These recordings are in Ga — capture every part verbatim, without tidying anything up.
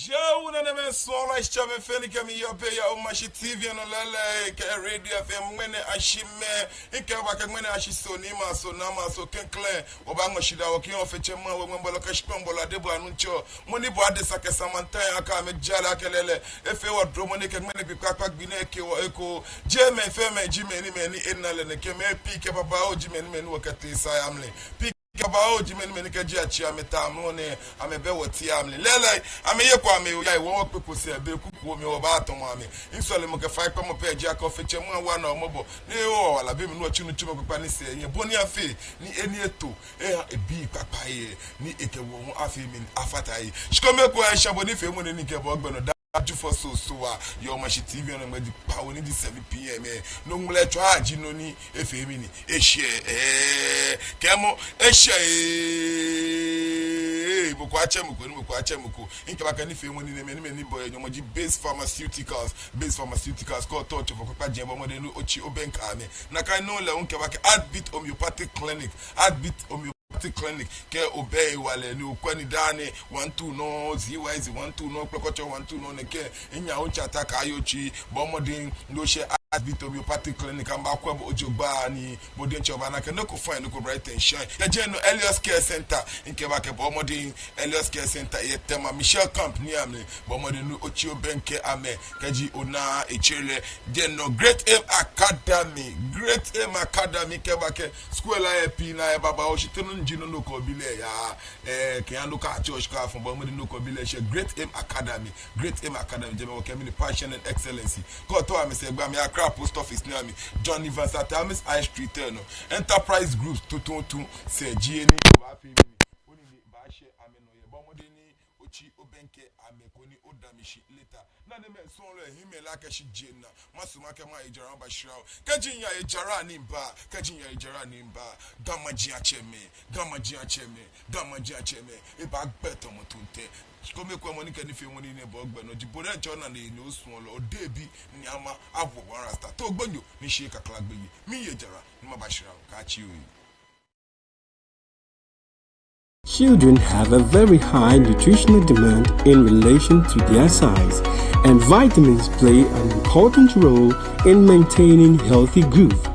Jeee ona nɛɛ mɛi sɔɔlɔ, etsɛmɛi fɛɛ ni kɛ mi yɔɔ biɛ yɛ Omashi T V nɔ lɛɛlɛŋ kɛ Radio F M ŋmɛnɛ ashi mɛ. Mikɛɛ bo akɛ ŋmɛnɛ ashi soo ni ma soo na ma soo klɛŋklɛŋ. Wɔbaaŋɔ shidaa wɔkɛha Ofe Tsɛ Mawu, ŋwɛi bɔlɔ kɛ shikpɔŋ bɔlɔ, adebɔɔ Nuŋtsɔ. Mɔ ni bɔ adesa kɛ Samantha ya ka amɛjara kɛ lɛɛlɛŋ. Efee wɔ dromɔ ni kɛ ŋmɛnɛ bi kpakpa gbi nɛɛ kɛ wɔ eko. Jeee mɛi fɛɛ mɛi ji mɛi ni mɛi ni ena lɛ nɛkɛ, mɛi pii kɛ babaoo ji mɛi ni mɛi ni wɔkɛtee sa yɛ amli. Pii kɛ babaoo ji mɛi ni mɛi ni kɛji atsi amɛta amrɔ nɛɛ, amɛbɛ wɔteŋ amli. Lɛɛlɛŋ, amɛyeko amɛya, wɔ wɔkpeko sɛɛ be kukuoo mli wɔbaatamɔ amɛ. Misɔlemɔ kɛ faikpamɔ pɛ ji akɛ Ofe Tsɛ Mawu ana wɔ mɔbɔ. Ni ewo wɔ wala be mli ni wɔtsu nitsumɔ kpakpa ni sɛɛ yɛ bɔ ni afee ni eni eto, eha ebii kpakpai ni ekɛ wɔ hu afee mɛni, afata he. Shikome ekoŋŋ, eshɛ bo nifeemɔ nɛɛ ni mikɛbaa ogbɛ nɔ daa Jufɔ Soo Soo wa yɛ Omashi T V nɔ ŋmɛji kpawo ni ji seven P M ɛ. No ŋmlɛtswaa ji nɔ ni efee mɛni, eshɛ, ɛɛ, kɛɛmɔ, eshɛ, ɛɛ, mɔ ko atsɛ mɔ ko, ni mɔ ko atsɛ mɔ ko. Mikɛɛ bo akɛ nifeemɔ nɛɛ, mɛi ni mɛi ni bɔ he nyɔmɔ ji Base Pharmaceuticals. Base Pharmaceuticals, kɛ otao tsofa kpakpa jɛmɛ, bɔ mɔdɛŋ ni otsi obɛŋkɛ amɛ. Nakai nɔŋŋ lɛ hu mikɛɛ bo akɛ Heartbeat Homeopathic Clinic. Heartbeat Homeopathic Clinic. Kɛ obɛ hewalɛ ni okwɛ nii dani one two nɔ, Z Y Z one two nɔ, kpɛkɔtsɔ one two nɔ nɛkɛ, enya otsata kaaye otsi, bɔ mɔdɛŋ ni oshɛ Heartbeat Homeopathic Clinic, amɛbaakwɛ bo jogbaŋŋ ni bo diɛŋtsɛ obaana akɛ nɔ ko fine, nɔ ko bright and shine. Yɛ jɛmɛ nɔ Elios Care Center, mikɛɛ bo akɛ bɔ mɔdɛŋ, Elios Care Center yɛ Tema Michel Camp ni amli, bɔ mɔdɛŋ ni otsi obɛŋkɛ amɛ kɛji ona etsɛlɛ. Jɛmɛ nɔ Great Aim Academy, Great Aim Academy, mikɛɛ bo akɛ skul lɛ yɛ pii ni ayɛ babaoo, shi te nɔ ni ji nɔ ni okɛ obi lɛ yaa, ɛɛ, kɛha nɔ ko atsɔɔ shi ko afɔ, bɔ mɔdɛŋ ni okɛ obi lɛ shɛ Great Aim Academy. Great Aim Academy, jɛmɛ wɔkɛɛ mɛni, passion and excellency. Kɛ otao amɛsɛɛ gbɛ, amɛyɛ Accra Post Office ni amli, John Evans Atta Mills High Street lɛ nɔ. Enterprise Groups tuuntu sɛɛ ji he ni obaafee mɛni, onine baashɛ amɛnɔ yɛ. Bɔ mɔdɛŋ ni otsi obɛŋkɛ amɛ koni odamɔ shi later. Nanemɛi sɔɔlɔi, hiɛmɛi lɛ akɛ shi jɛmɛ nɔ. Masumɔ akɛ maye jara mabashra o. Kɛji miyaye jara ni miba, kɛji miyaye jara ni miba, Ga maji atsɛmɛi, Ga maji atsɛmɛi, Ga maji atsɛmɛi, ebaagbɛ tamɔ tuŋtɛ. Shikome ekoŋŋ, mɔ ni kɛ nifeemɔ nɛɛ baa ogbɛ nɔ ji bo diɛŋtsɛ onane ni osuɔlɔ, odebi, ni ama awo wa rasta. Too gbonyo ni shi kakla gbeyei. Miye jara ni mabashra o, kaatsi oyi. Children have a very high nutritional demand in relation to their size, and vitamins play an important role in maintaining healthy growth.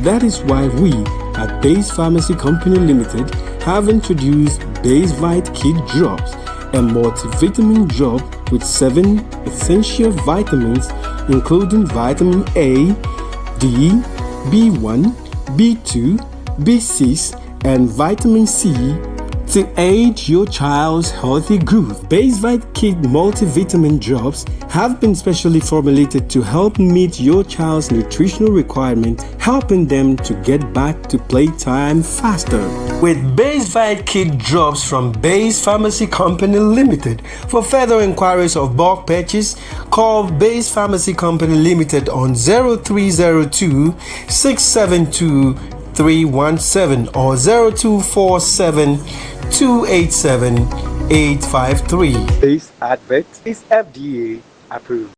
That is why we at Base Pharmacy Company Limited have introduced Basevite Kid Drops, a multivitamin drop with seven essential vitamins, including vitamin A, D, B one, B two, B six, and vitamin C to aid your child's healthy growth. Basevite Kid multivitamin drops have been specially formulated to help meet your child's nutritional requirement, helping them to get back to playtime faster. With Basevite Kid Drops from Base Pharmacy Company Limited, for further inquiries of bulk purchase, call Base Pharmacy Company Limited on zero three zero two, six seven two, three one seven or zero two four seven, two eight seven, eight five three. This advert is F D A approved.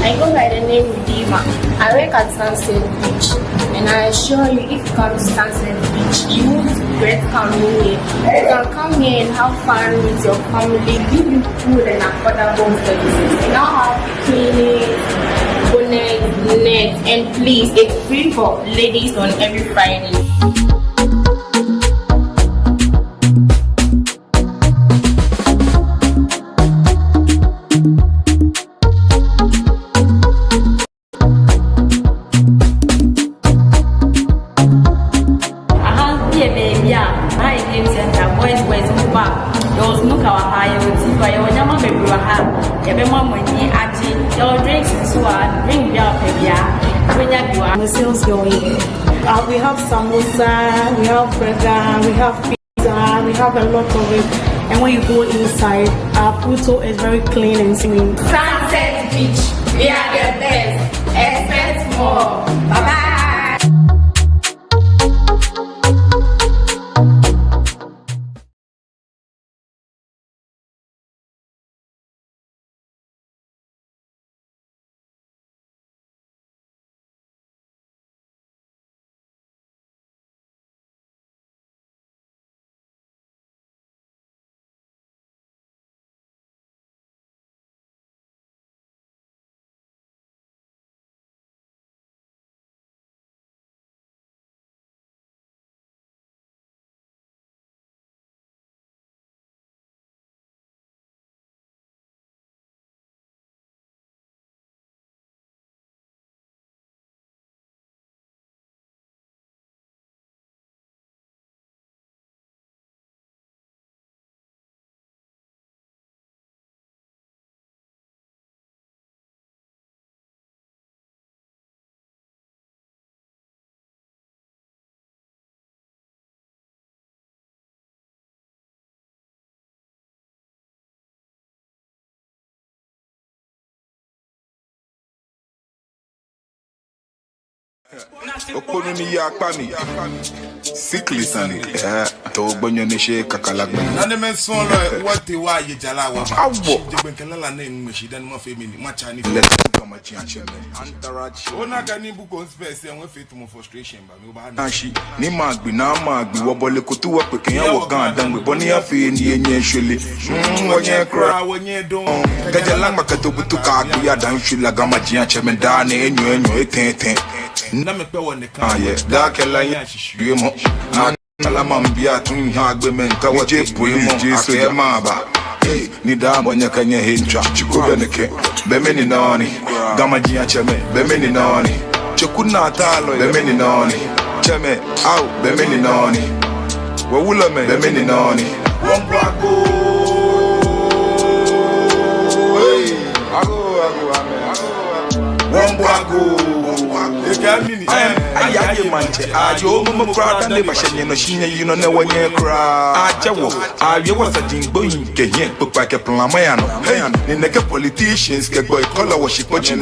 I go by the name Redeemer. I work at Sunset Beach, and I assure you, if you come to Sunset Beach, you won't regret coming here. You can come here and have fun with your family, give you cool and affordable services. We now have cleaning, bonnet, net, and please, it's free for ladies on every Friday. Aha, biɛ baabi a, aha yɛ game center, boys, boys, mobaa. Yɛwɔ snooker wɔ ha, yɛwɔ table, yɛwɔ nneɛma bebree wɔ ha. Yɛbɛma mo ani agye. Yɛwɔ drinks nso wɔ ha, drink biara a wopɛ biara, wobɛnya bi wɔ ha. I'm a sales girl here. Uh, we have samosa, we have burger, we have pizza, we have a lot of it. And when you go inside, our Pluto is very clean and clean. Sunset Beach, we are the best. Expect more. Bye bye. Okponu ni ya kpa mi. Sikli sane. Eh, to gbonyo ni she kakala gbonyo. Nanemɛi suɔlɔi, wɔtee wɔye jara wɔba. Awɔ. Shi jɛgbɛŋkɛ lala nɛɛ ŋmɛ shi dani mafee mɛni, matsa nii. Let's go, Gamaji atsɛmɛi. Ona akɛ ni bu conspiracy, wɔfee too much frustration ba, no ba na. Shi, ni magbi, na magbi, wɔbɔle kutu wɔkpeke ya wɔ Ga Dangme, bɔ ni afee ni enyɛ shwele. Mm, wɔnyɛ kra, wɔnyɛ dɔŋŋ. Kɛjɛ Laŋma kɛtee Obutu kɛgbe ya Danshwila, Gamaji atsɛmɛi daa nɛɛ enyɔ, enyɔ, etɛ, etɛ. Na mɛkpɛ wɔ nɛɛ ka. Ah, yeah. Daa kɛ la ya shishwie mɔ. Na kala mambi atun ha gbɛmɛi nka wɔ je bui mɔ. Jesu akɛ maba. Hey, ni daa mɔ nyɛkɛ nyɛhe ntswa. Chiko bɛ nɛkɛ. Bɛ mɛni nɔ ni. Gamaji atsɛmɛi. Bɛ mɛni nɔ ni. Chukwu na taalɔi. Bɛ mɛni nɔ ni. Tsɛmɛi. Au. Bɛ mɛni nɔ ni. Wɔ wulɔmɛi. Bɛ mɛni nɔ ni. Wɔmbɔ agoo. Hey. Agoo, agoo, amɛ. Agoo, agoo. Wɔmbɔ agoo. Ekɛ mɛni. Ɛm, aye, aye maŋtsɛ. Aye omɔmɔ kwraa dani ebashɛ nyɛnɔ shi nyɛyinɔ nɛɛ wɔnyɛ kwraa. Atsɛ wɔ. Awie wɔ saji gbohii kɛ hiɛ kpokpaa kɛ plama ya nɔ. Hey, ni nɛkɛ politicians kɛ gbɔi kɔla wɔ shikpɔji.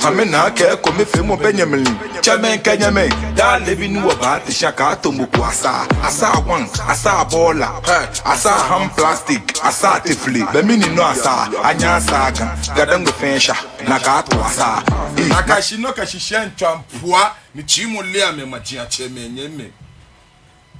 Amɛna akɛ ekomefeemɔ bɛ nyɛmli. Tsɛmɛi kɛ nyɛmɛi. Daa leebi ni wɔbaate shi akɛ ato mɔ ko asaa. Asaa Wang, asaa Bola. Hey, asaa Ham Plastic, asaa Tefle. Bɛ mɛni nɔ asaa. Anyɛ asaa Ga. Ga Dangme fɛɛ sha. Nakai ato asaa. Eh, nakai shi nɔ kɛ shi shɛ ntswa mpua. Ni tsi mɔ lɛ amɛ maji atsɛmɛi nyɛmɛi.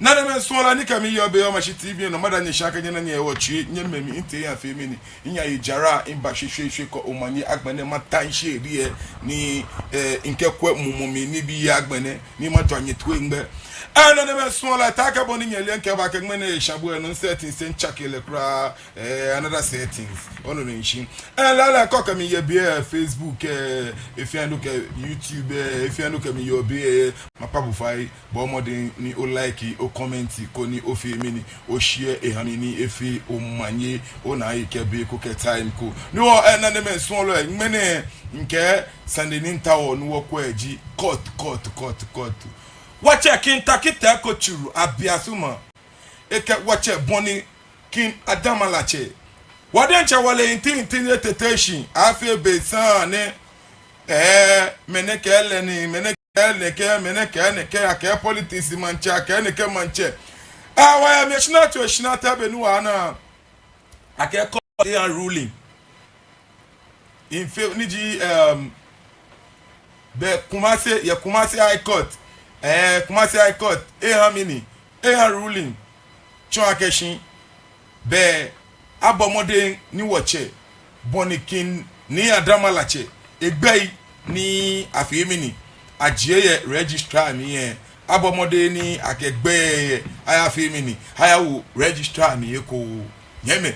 Nanemɛi suɔlɔi ni kɛ mi yɔɔ biɛ yɛ Omashi T V nɔ, mada nyɛ shi akɛ nyɛna nyɛ wɔ tsui, nyɛmɛi mi ntee ya fee mɛni, miyaye jara, miba shweshweeshwe kɔ omanye agbɛnɛ mata shi diɛ, ni, eh, mikɛkwɛ mumɔ mli nibii agbɛnɛ, ni majwa nyɛ toi ŋmɛ. Eh, nanemɛi suɔlɔi, taakɛ bɔ ni nyɛle akɛ ba kɛ ŋmɛnɛ esha bo enu settings ntsake lɛ kwraa, eh, another settings, onu mishishi. Eh, lala kɔ kɛ mi yɛ biɛ, eh, Facebook, eh, he fɛɛ he kɛ YouTube, eh, he fɛɛ he kɛ mi yɔɔ biɛ, eh, makpa bo fai. Bɔɔ mɔdɛŋ ni o like, o comment, koni ofee mɛni, o share, eha mi ni efee omanye, ona akɛ be ko kɛ time ko. Ni wɔ, eh, nanemɛi suɔlɔi, eh, ŋmɛnɛ, mikɛ sane ni mitaoɔ ni wɔkwɛ ji court, court, court, court. Wɔtsɛ King Tackie Teiko Tsuru Abiasuma. Ekɛ wɔtsɛ Bɔni King Adama Latse. Wɔ diɛŋtsɛ wɔle ntintin etete shi, afee be saŋŋ nɛ. Eh, mɛnɛ kɛɛ lɛ ni, mɛnɛ kɛɛ nɛkɛ, mɛnɛ kɛɛ nɛkɛ, akɛɛ politics maŋtsɛ, akɛɛ nɛkɛ maŋtsɛ. Ah, wɔyɛ mɛi shina to shina tɛ be ni wɔna akɛ court ya ruling. In fact, ni ji, um, bɛ Kumasi, yɛ Kumasi High Court. Eh, Kumasi High Court, eha mɛni, eha ruling. Tsɔɔ akɛ shi, bɛ abɔ mɔdɛŋ ni wɔtsɛ Bɔni King Nii Adama Latse egbɛi ni afee mɛni, ajie yɛ registrar mli lɛ, abɔ mɔdɛŋ ni akɛ egbɛi lɛ ayafee mɛni, ayawo registrar mli eko. Nyɛmɛi.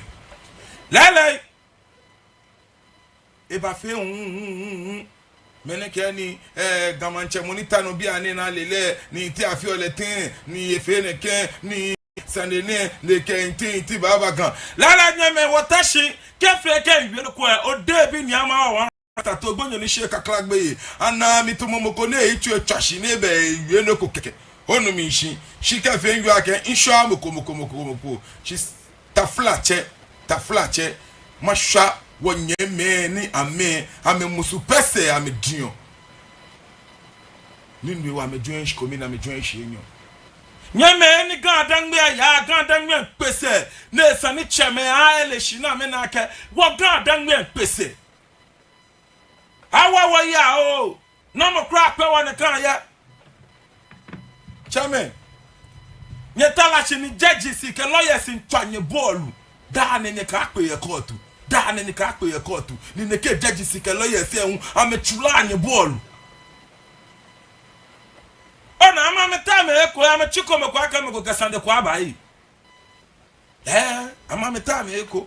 Lɛɛlɛŋ, ebafee hu, hu, hu, hu, hu. Mɛnɛ kɛɛ ni, eh, Ga Maŋtsɛ mɔ ni ta nɔ bianɛ ni ale lɛ, ni te afeɔ lɛ tɛŋŋ, ni efee nɛkɛ, ni sane nɛɛ, nɛkɛ nti, nti baaba Ga. Lala nyɛmɛi wɔta shi, kɛ fee kɛ miwie nɔ ko lɛ, odebi ni ama wa. Tato gbonyo ni she kakla gbeyei. Ana mi to mɔ mɔ ko ni eyitso etswa shi ni ebɛ ewie nɔ ko kɛkɛ. Onu mishishi, shi kɛ fee miwie akɛ, mishwa mɔ ko, mɔ ko, mɔ ko, mɔ ko. Shi taflatsɛ, taflatsɛ, mashwa wɔnyɛmɛi ni amɛ, amɛmusu pɛsɛ amɛdiɔ. Ni nuu wa amɛjwɛŋ shi kome ni amɛjwɛŋ shi enyɔ. Nyɛmɛi ni Ga Dangme aya, Ga Dangme kpɛsɛ, ni esa ni tsɛmɛi ale shi ni amɛna akɛ, wɔ Ga Dangme kpɛsɛ. Awa wɔya oo. Namɔ kwraa kpɛ wɔ nɛkɛ yɛ? Tsɛmɛi, nyɛtara shi ni judges kɛ lawyers miitswa nyɛ bɔɔlu. Daa nɛɛ nyɛkɛkpe yɛ kɔɔtu. Daa nɛɛ nyɛkɛkpe yɛ kɔɔtu. Ni nɛkɛ judges kɛ lawyers lɛ hu, amɛtsulaa nyɛ bɔɔlu. Ona, amɛ amɛta amɛ eko, amɛtsiko mɔ ko akɛ mɔ ko kɛ sane ko aba ee. Eh, amɛ amɛta amɛ eko.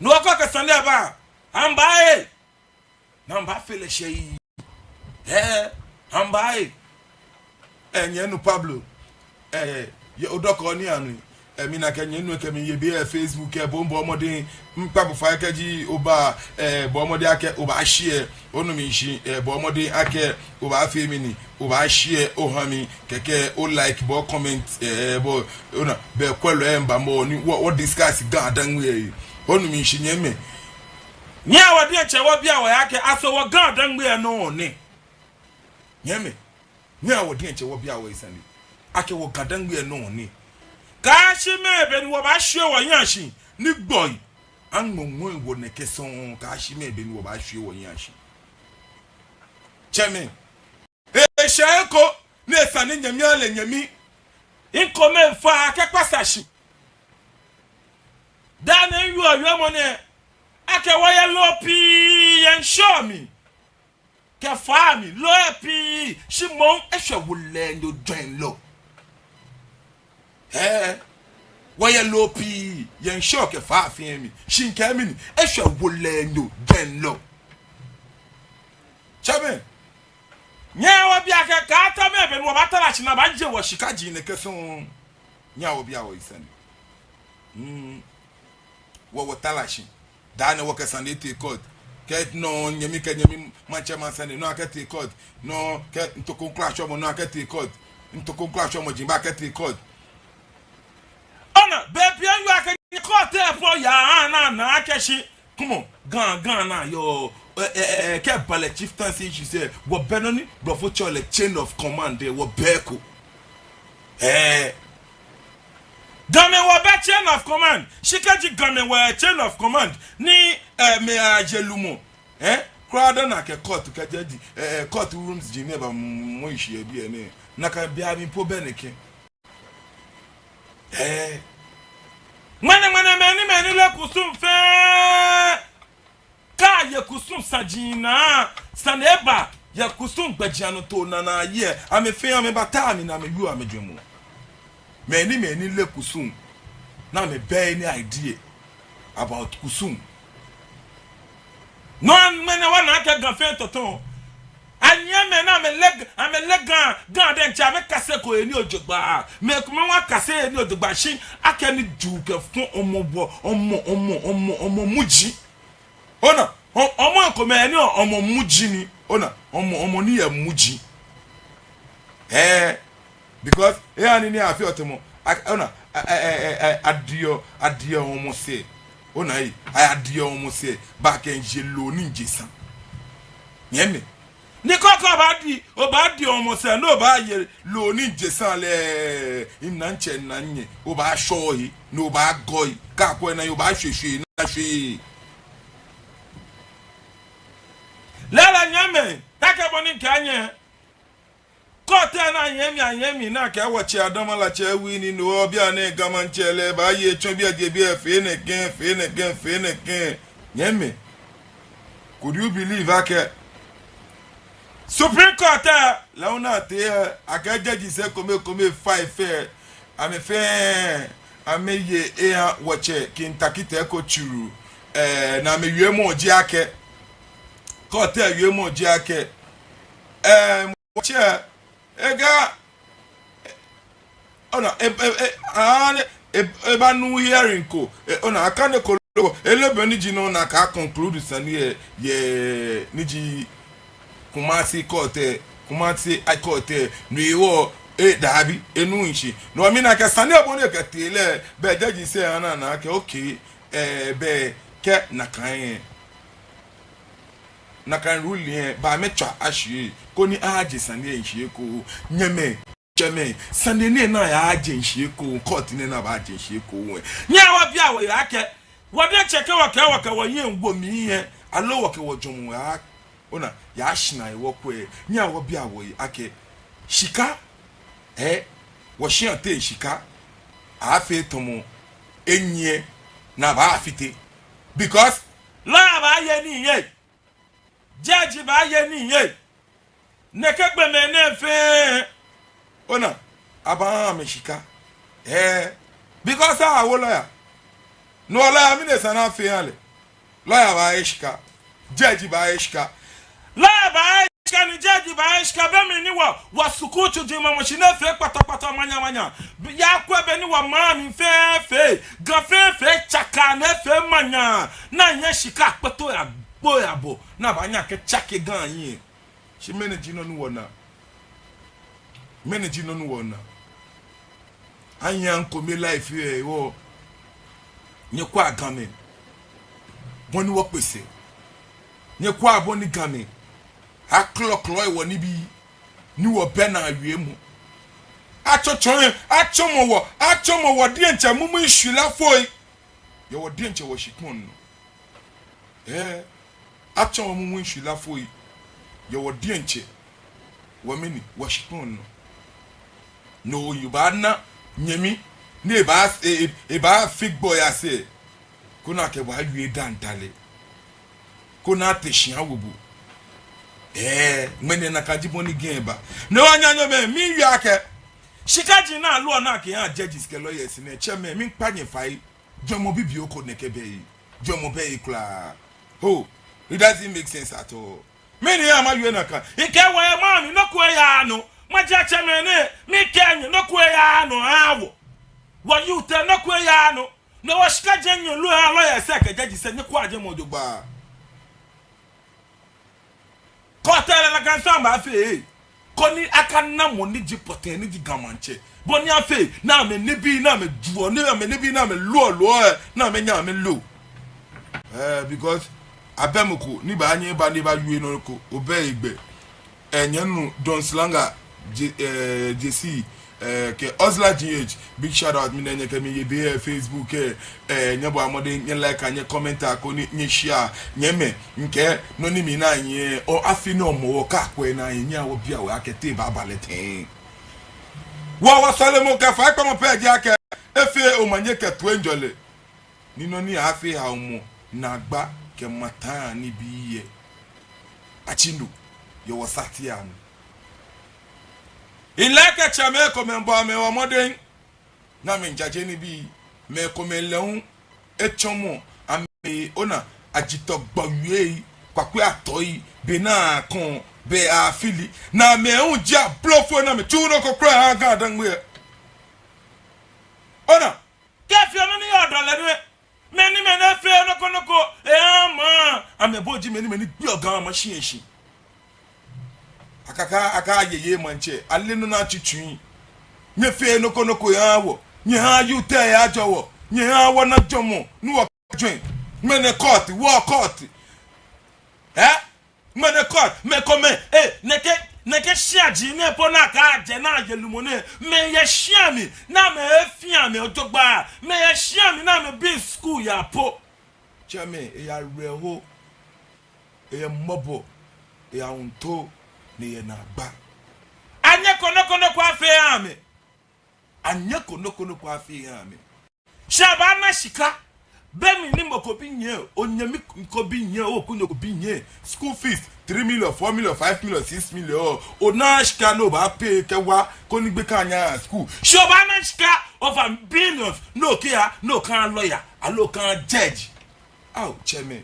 Nɔ ko kɛ sane aba, amɛba ee. Ni amɛbafee lɛ shɛyi. Eh, amɛba ee. Eh, nyɛmi nuu Pablo. Eh, yɛ odɔkɔ ni anu. Eh, mina akɛ nyɛmi nuu kɛ mi yɛ biɛ Facebook, eh, bo hu bɔɔ mɔdɛŋ. Miikpa bo fai kɛji oba, eh, bɔɔ mɔdɛŋ akɛ oba share. Onu mishishi, eh, bɔɔ mɔdɛŋ akɛ oba fee mɛni, oba share, oha mi, kɛkɛ o like, bɔ comment, eh, bɔ, ona, bɛ kwɛlɔ lɛ mba mɔ ni wɔ, wɔ discuss Ga Dangme lɛ. Onu mishishi nyɛmɛi. Nyɛ wɔ diɛŋtsɛ wɔbia wɔhe akɛ, aso wɔ Ga Dangme lɛ nɔ nɛ? Nyɛmɛi. Nyɛhaa wɔ diɛŋtsɛ wɔbia wɔhe sane akɛ wɔ Ga-Dangme nɔ ni. Kaashi mɛɛ be ni wɔbaashwie wɔhiɛ shi ni gbɔi aŋmɔŋmɔi wɔ nɛkɛ sɔŋŋ, kaashi mɛɛ be ni wɔbaashwie wɔhiɛ shi. Tsɛmɛi, eshɛ eko ni esa ni nyɛmi ale nyɛmi. Ŋkome fa kɛkpa sa shi. Dani ŋyɔɔ yɔɔmɔ nɛɛ, akɛ wɔyɛ loo pii yɛ ŋshɔ mli kɛ faa mli, loo pii, shi moŋ eshwɛ wolɛnyo jwɛŋ loo. Ɛɛ, wɔyɛ loo pii yɛ ŋshɔ kɛ faa fɛɛ mli, shi ŋkɛɛ mɛni, eshwɛ wolɛnyo jwɛŋ loo. Tsɛmɛi, nyɛhaa wɔbia akɛ kaata mɛɛ be ni wɔbaatara shi ni abaje wɔshika ji nɛkɛ sɔŋŋ. Nyɛhaa wɔbia wɔhe sane. Mm. Wɔ wɔtara shi. Dani wɔkɛ sane tee court. Kɛ nɔ nyɛmi kɛ nyɛmi maŋtsɛmɛi sane nɔ akɛtee court. Nɔ kɛ ntoko ŋkula shɔmɔ nɔ akɛtee court. Ntoko ŋkula shɔmɔ ji ba akɛtee court. Ona, bei pii ŋyɔɔ akɛ court lɛ po yaa naa naa akɛ shi. Come on, Ga, Ga naa yɔɔ. Ɛɛ, ɛɛ, ɛɛ, kɛba lɛ chieftaincy issues lɛ, wɔbɛ nɔ ni blɔfo tsɛɔ lɛ chain of command lɛ, wɔbɛ eko. Ɛɛ. Gamɛi wɔbɛ chain of command. Shi kɛji Gamɛi wɔyɛ chain of command ni, ɛɛ, mɛi aje lumɔ, ɛɛ, kwraa dani akɛ court kɛjɛ di, ɛɛ, ɛɛ, court rooms ji nɛɛ ba mɔ ishi yɛ biɛ nɛɛ. Nakai bei amli po bɛ nɛkɛ. Ɛɛ. Ŋmɛnɛ ŋmɛnɛ mɛi ni mɛi ni leee kusum fɛɛ, kɛ aye kusum saji naa, sane eba yɛ kusum gbɛjianɔtoo naa naa yɛ, amɛfɛɛ amɛbataa mli ni amɛwieɔ amɛjwɛŋmɔ. Mɛi ni mɛi ni leee kusum, ni amɛbɛ any idea about kusum. No ŋmɛnɛ wɔna akɛ Ga fɛɛ tɔtɔ. Anyɛmimɛi ni amɛle, amɛle Ga, Ga diɛŋtsɛ amɛkaseko he nii jogbaŋŋ. Mɛi komɛi hu akase he nii jogbaŋŋ shi akɛni juu kɛ fɔŋ, ɔmɔ bɔ, ɔmɔ, ɔmɔ, ɔmɔ, ɔmɔ muji. Ona, ɔ-, ɔmɔ komɛi ni ɔ-, ɔmɔ muji ni. Ona, ɔmɔ, ɔmɔ ni yɛ muji. Ɛɛ, because, eha ni ni afeɔ tamɔ, a-, ona, a-, a-, a-, a-, adiɔ, adiɔ ɔmɔ sɛɛ. Ona ei, adiɔ ɔmɔ sɛɛ, ba kɛ ŋje loo ni ŋje sa. Nyɛmɛi. Ni kɔkɔ obaadi, obaadi ɔmɔ sɛɛ, ni obaaye loo ni ŋje sa lɛ, minaŋtsɛ nanyɛ, obaashɔ he, ni obaagɔ he, kɛ akwɛ naa obaashweshwe naa shwe. Lɛɛlɛŋ nyɛmɛi, taakɛ bɔ ni ŋkɛɛ nyɛ. Court lɛ naa nyɛmi, anyɛmi, ni akɛɛ wɔtsɛ Adama Latse win ni no, bianɛ Ga Maŋtsɛ lɛ baaye etsɔ biɛ, je biɛ, fee nɛkɛ, fee nɛkɛ, fee nɛkɛ. Nyɛmɛi. Could you believe akɛ Supreme Court lɛ, lɛ hu naa tee, akɛ judges komɛi, komɛi five lɛ, amɛfɛɛ, amɛye eha wɔtsɛ King Tackie Teiko Tsuru, ɛɛ, ni amɛwiemɔ ji akɛ, court lɛ wiemɔ ji akɛ, ɛɛ, wɔtsɛ, ega, ona, e, e, e, aa, e, ebaanu hearing ko, e, ona, akane ko lɛ, eleee bɔ ni ji nɔ ni akɛ conclude sane lɛ, yɛ, ni ji Kumasi Court lɛ, Kumasi High Court lɛ, no hewɔ, e, daabi, enuuu shishi. No hewɔ mina akɛ sane lɛ bɔ ni ekɛtee lɛ, bɛ judges lɛ ana, ana akɛ, okay, ɛɛ, bɛ kɛ nakai lɛ, nakai ruling lɛ, bɛ amɛtswa ashi, koni aje sane lɛ shishi ekoŋŋ, nyɛmɛi. Tsɛmɛi, sane nɛɛ naa yaaje shishi ekoŋŋ, court nɛɛ naa baaje shishi ekoŋŋ. Nyɛhaa wɔbia wɔhe akɛ, wɔ diɛŋtsɛ kɛ wɔkɛ, wɔkɛ wɔhiɛ wo mli lɛ, aloo wɔkɛ wɔjwɛŋmɔ yaa, ona, yaashɛ naa yɛ wɔkwɛ. Nyɛhaa wɔbia wɔhe akɛ, shika, ɛɛ, wɔshia teŋ shika, aafee tamɔ, enyiɛ, ni abaafite. Because, lawyer baaye nii yɛ. Judge baaye nii yɛ. Nɛkɛ gbɔmɛi nɛɛ fɛɛ, ona, abaaha amɛ shika. Ɛɛ, because awo lawyer. No lawyer mli ni esa ni afee aha lɛ. Lawyer baahe shika. Judge baahe shika. Lawyer baahe shika ni judge baahe shika, be mli ni wɔ, wɔ sukuu tsuji mamɔ shi ni efee kpatakpata manyamanya. Yaakwɛ be ni wɔmaŋ mli fɛɛ fee, Ga fɛɛ fee tsaka ni efee manya. Ni anyɛ shika kpoto yagbo yabɔ, ni abaanyɛ akɛtsake Ga hiɛ. Shi mɛni ji nɔ ni wɔna? Mɛni ji nɔ ni wɔna? Anyɛ ŋkome life lɛ hewɔ. Nyɛkwɛa Gamɛi, bɔ ni wɔkpe sɛɛ. Nyɛkwɛa bɔ ni Gamɛi aklɔklɔ yɛ wɔnibii. ni wɔbɛ naa wiemɔ. Atsɔtsɔ yɛ, atsɔmɔ wɔ, atsɔmɔ wɔ diɛŋtsɛ mumuishwiilafoi yɛ wɔ diɛŋtsɛ wɔshikpɔŋ nɔ. Ɛɛ, atsɔmɔ mumuishwiilafoi yɛ wɔ diɛŋtsɛ wɔ mɛni, wɔshikpɔŋ nɔ. No obaana nyɛmi ni ebaa, e, e, ebaafi gbɔ yɛ sɛɛ, koni akɛ bo awie dantale, koni ate shi awo bo. Ɛɛ, ŋmɛnɛ nakai ji bɔ ni gɛŋ ba. No hewɔ nyɛmimɛi, miiwie akɛ shika ji nɔ ni aloo ni akɛha judges kɛ lawyers nɛɛ, tsɛmɛi, miikpa nyɛ fai. Jwɛŋmɔ bibioo ko nɛkɛ bɛ he. Jwɛŋmɔ bɛ he kwraa. Oh, it doesn't make sense at all. Mɛni hewɔ mawie nakai? Mikɛɛ wɔyɛ maŋ mli, nɔ ko eyaaa nɔ. Maŋtsɛmɛi nɛɛ, mikɛɛ nyɛ, nɔ ko eyaaa nɔ eha wɔ. Wɔ youth lɛ, nɔ ko eyaaa nɔ. No hewɔ shika ji nɔ ni nyɛloo ha lawyers kɛ judges lɛ, nyɛkwɛa jɛmɛ jogbaŋŋ. Kɔɔti lɛ nakai nɔŋŋ abaafee, koni akana mɔ ni ji pɔtɛɛ, ni ji Ga Maŋtsɛ, bɔ ni afee ni amɛnibii ni amɛjuɔ, ni amɛnibii ni amɛloɔ loɔ lɛ, ni amɛnyɛ amɛlo. Ɛɛ, because abɛ mɔ ko ni baanyɛ eba ni ebawie nɔ ko, obɛ egbɛ. Ɛɛ, nyɛnu Don Slanga, J-, ɛɛ, J C, ɛɛ, kɛ Ozla G H, big shout out, mina nyɛ kɛ mi yɛ biɛ, Facebook, ɛɛ, ɛɛ, nyɛbɔa mɔdɛŋ, nyɛ like, nyɛ comment, koni nyɛ share, nyɛmɛi, mikɛɛ, nɔ ni mina nyɛ, oo, afi nɔ mɔ wɔ ka kwɛ naa, nyɛhaa wɔbia wɔhe akɛ te baaba lɛ tɛŋŋ. Wɔ, wɔsɔlemɔ kɛ faikpamɔ pɛ ji akɛ, efee omanye kɛ toiŋjɔlɛ. Ni nɔ ni afee ha omɔ, naagba kɛ mataa nibii yɛ. Atsĩ no, yɛ wɔ sati anɔ. Ile akɛ tsɛmɛi komɛi bɔɔ amɛhe mɔdɛŋ ni amɛmiijaje nibii, mɛi komɛi lɛ hu etsɔmɔ amɛ, ona, ajitɔ gbɔ wiei, kwakwe atɔi, be ni akɔɔ, be afili, ni amɛ hu ji ablɔfoi ni amɛtsuuu nɔ ko kwraa ahaa Ga-Dangme. Ona, kɛ efee nɔ ni yɔɔ dɔlɛ nɛɛ, mɛni, mɛni efee nɔ ko nɔ ko, eha maŋ, amɛ bo ji mɛni, mɛni gbeɔ Ga maŋ shishi. Akaka, aka yeye maŋtsɛ, ale nɔ ni atsutsu. Nyɛfee nɔ ko nɔ ko nyɛha wɔ, nyɛha youth lɛ ajɔ wɔ, nyɛha wɔna jɔɔmɔ, ni wɔkajwɛŋ. Ŋmɛnɛ court, wɔ court. Ɛɛ? Ŋmɛnɛ court, mɛi komɛi, ɛɛ, nɛkɛ, nɛkɛ shia ji nɛɛ po ni akajɛ ni aye lumɔ nɛɛ, mɛi yɛ shia mli ni amɛfia amɛ jogbaŋŋ, mɛi yɛ shia mli ni amɛbii school yaa po. Tsɛmɛi, eya awerɛho, eya mɔbɔ, eya ŋuntoo, ni eya naagba. Anyɛko nɔ ko nɔ ko afee aha amɛ. Anyɛko nɔ ko nɔ ko afee aha amɛ. Shi abaana shika. Be mli ni mɔ ko bi nyɛ, onyɛmi ko bi nyɛ, okunyo ko bi nyɛ, school fees, three million, four million, five million, six million, ona shika ni obaa pay kɛwa, koni gbekɛ lɛ aya school. Shi obaana shika over billions, ni okɛya, ni okɛha lawyer, aloo okɛha judge. Ao, tsɛmɛi.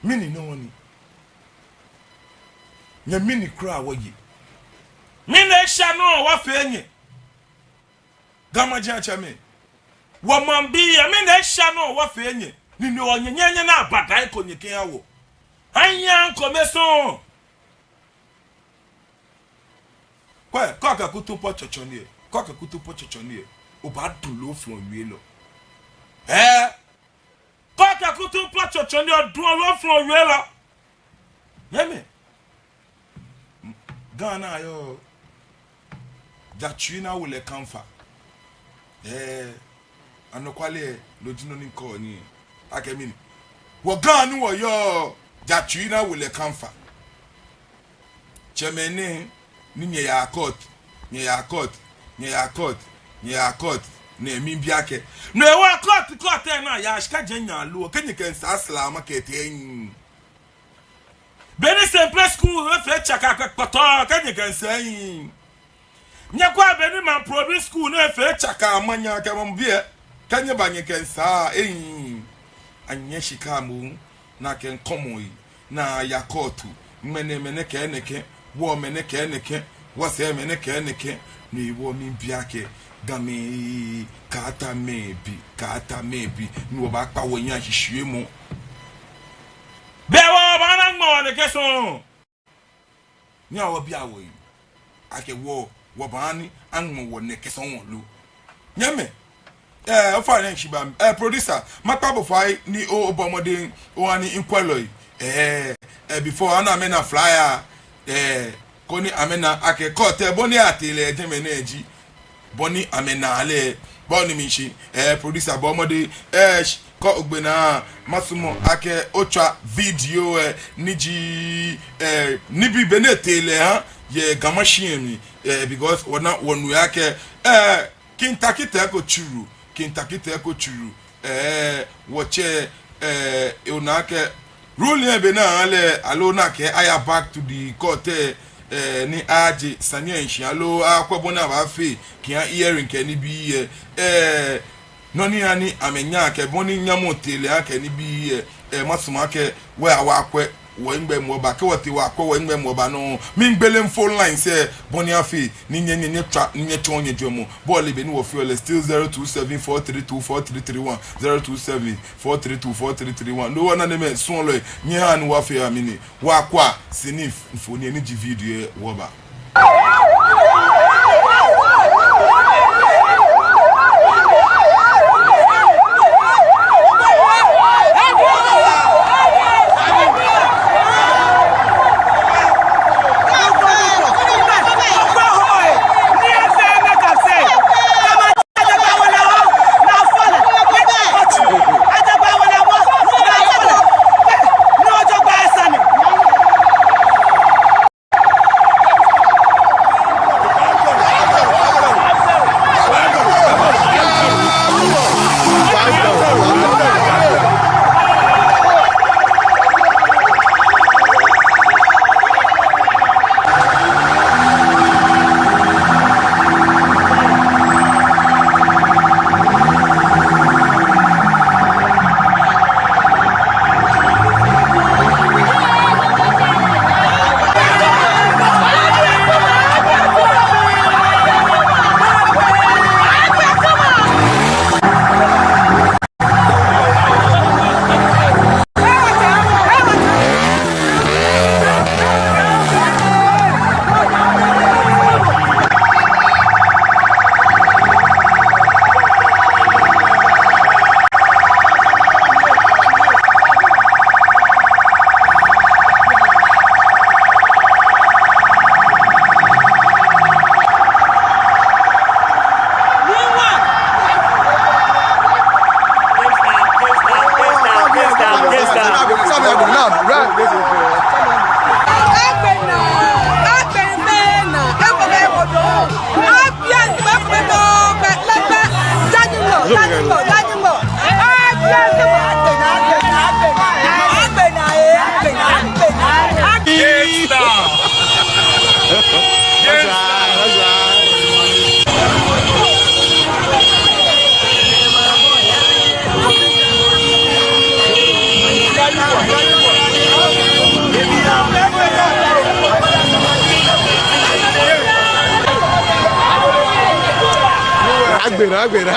Mɛni nɔ ni? Nyɛ mɛni kwraa wɔye? Mɛni esha ni wɔfee nyɛ? Ga maji atsɛmɛi. Wɔmaŋbii, mɛni esha ni wɔfee nyɛ? Ni nyɛ, nyɛ, nyɛ, nyɛna abadai ko nyɛkɛha wɔ. Anya ŋkome sɔŋŋ. Kwɛ, kɛ okɛ kutu pɔ tsɔtsɔ nii, kɛ okɛ kutu pɔ tsɔtsɔ nii, obaadu loo flɔŋ wielɔ. Ɛɛ, kɛ okɛ kutu pɔ tsɔtsɔ nii, oduɔ loo flɔŋ wielɔ. Nyɛmɛi. Ghana yɔɔ. Jatsui ni awo lɛ kamfa. Ɛɛ, anɔkwale, no ji nɔ ni mikɛɔ nyɛ akɛ mɛni. Wɔ Ga ni wɔyɔɔ, jatsui ni awo lɛ kamfa. Tsɛmɛi nɛɛ, ni nyɛyaa court, nyɛyaa court, nyɛyaa court, nyɛyaa court, ni miibi akɛ, no hewɔ court, court lɛ naa yaa shika jɛ nyɛloo, kɛ nyɛkɛ nsa sla market lɛ. Beni Semple school lɛ efee tsaka kpɔtɔɔ, kɛ nyɛkɛ nsa yi. Nyɛkwɛa beni Mamprobi school lɛ efee tsaka, amanya kɛ maŋbii lɛ, kɛ nyɛba nyɛkɛ nsa yi. Anyɛ shika moŋ, ni akɛ ŋkɔmɔ yi, ni aya court, ŋmɛnɛ mɛnɛ kɛ nɛkɛ, wɔ mɛnɛ kɛ nɛkɛ, wɔsɛɛ mɛnɛ kɛ nɛkɛ, ni wɔ miibi akɛ, Gamɛi, kaata mɛi bi, kaata mɛi bi, ni wɔbaakpa wɔhiɛ ashishiumɔ. Be wɔbaana aŋmɛ wɔ nɛkɛ sɔŋŋ. Ni awo bi awo yi. Akɛ wɔ, wɔbaana aŋmɛ wɔ nɛkɛ sɔŋŋ lo. Nyɛmɛi. Ɛɛ, ofainɛ shi ba, ɛɛ, producer, makpa bo fai ni o, obɔ mɔdɛŋ, oha ni mikwɛlɔi. Ɛɛ, ɛɛ, before, ana amɛna flyer, eh, koni amɛna akɛ court lɛ, bɔ ni atee lɛ jɛmɛ nɛɛ ji bɔ ni amɛnaa lɛ. Bɔ ni mishi, eh, producer, bɔɔ mɔdɛŋ, eh, sh-, kɛ ogbe naa, masumɔ akɛ otswa video, eh, ni ji, eh, nibii bɔ ni etee lɛ ha yɛ Ga Mashie mli, eh, because wɔna wɔnu akɛ, eh, King Tackie Teiko Tsuru, King Tackie Teiko Tsuru, eh, wɔtsɛ, eh, ona akɛ ruling lɛ bɛ naa lɛ, aloo ona akɛ aya back to the court lɛ, eh, ni aje sane lɛ shishi, aloo akwɛ bɔ ni abaafee kɛha hearing kɛ nibii lɛ, eh, nɔ ni ha ni amɛnya akɛ bɔ ni nyamɔ tee lɛ ha kɛ nibii lɛ, eh, masumɔ akɛ wɔya wɔyakwɛ wɔhiŋmɛi amli wɔba, kɛ wɔtee wɔyakwɛ wɔhiŋmɛi amli wɔba nɔ, miigbele phone lines lɛ, bɔ ni afee ni nyɛ, nyɛ, nyɛtswa, ni nyɛtsɔɔ nyɛjwɛŋmɔ. Bɔ ni lɛ bɛ ni wɔfeɔ lɛ, still zero two seven four three two four three three one, zero two seven four three two four three three one. No hewɔ nanemɛi suɔlɔi, nyɛhaa ni wɔfea mli ni wɔkwɛa sini mfoniri ni ji video lɛ wɔba. Agbɛnɛ, agbɛnɛ.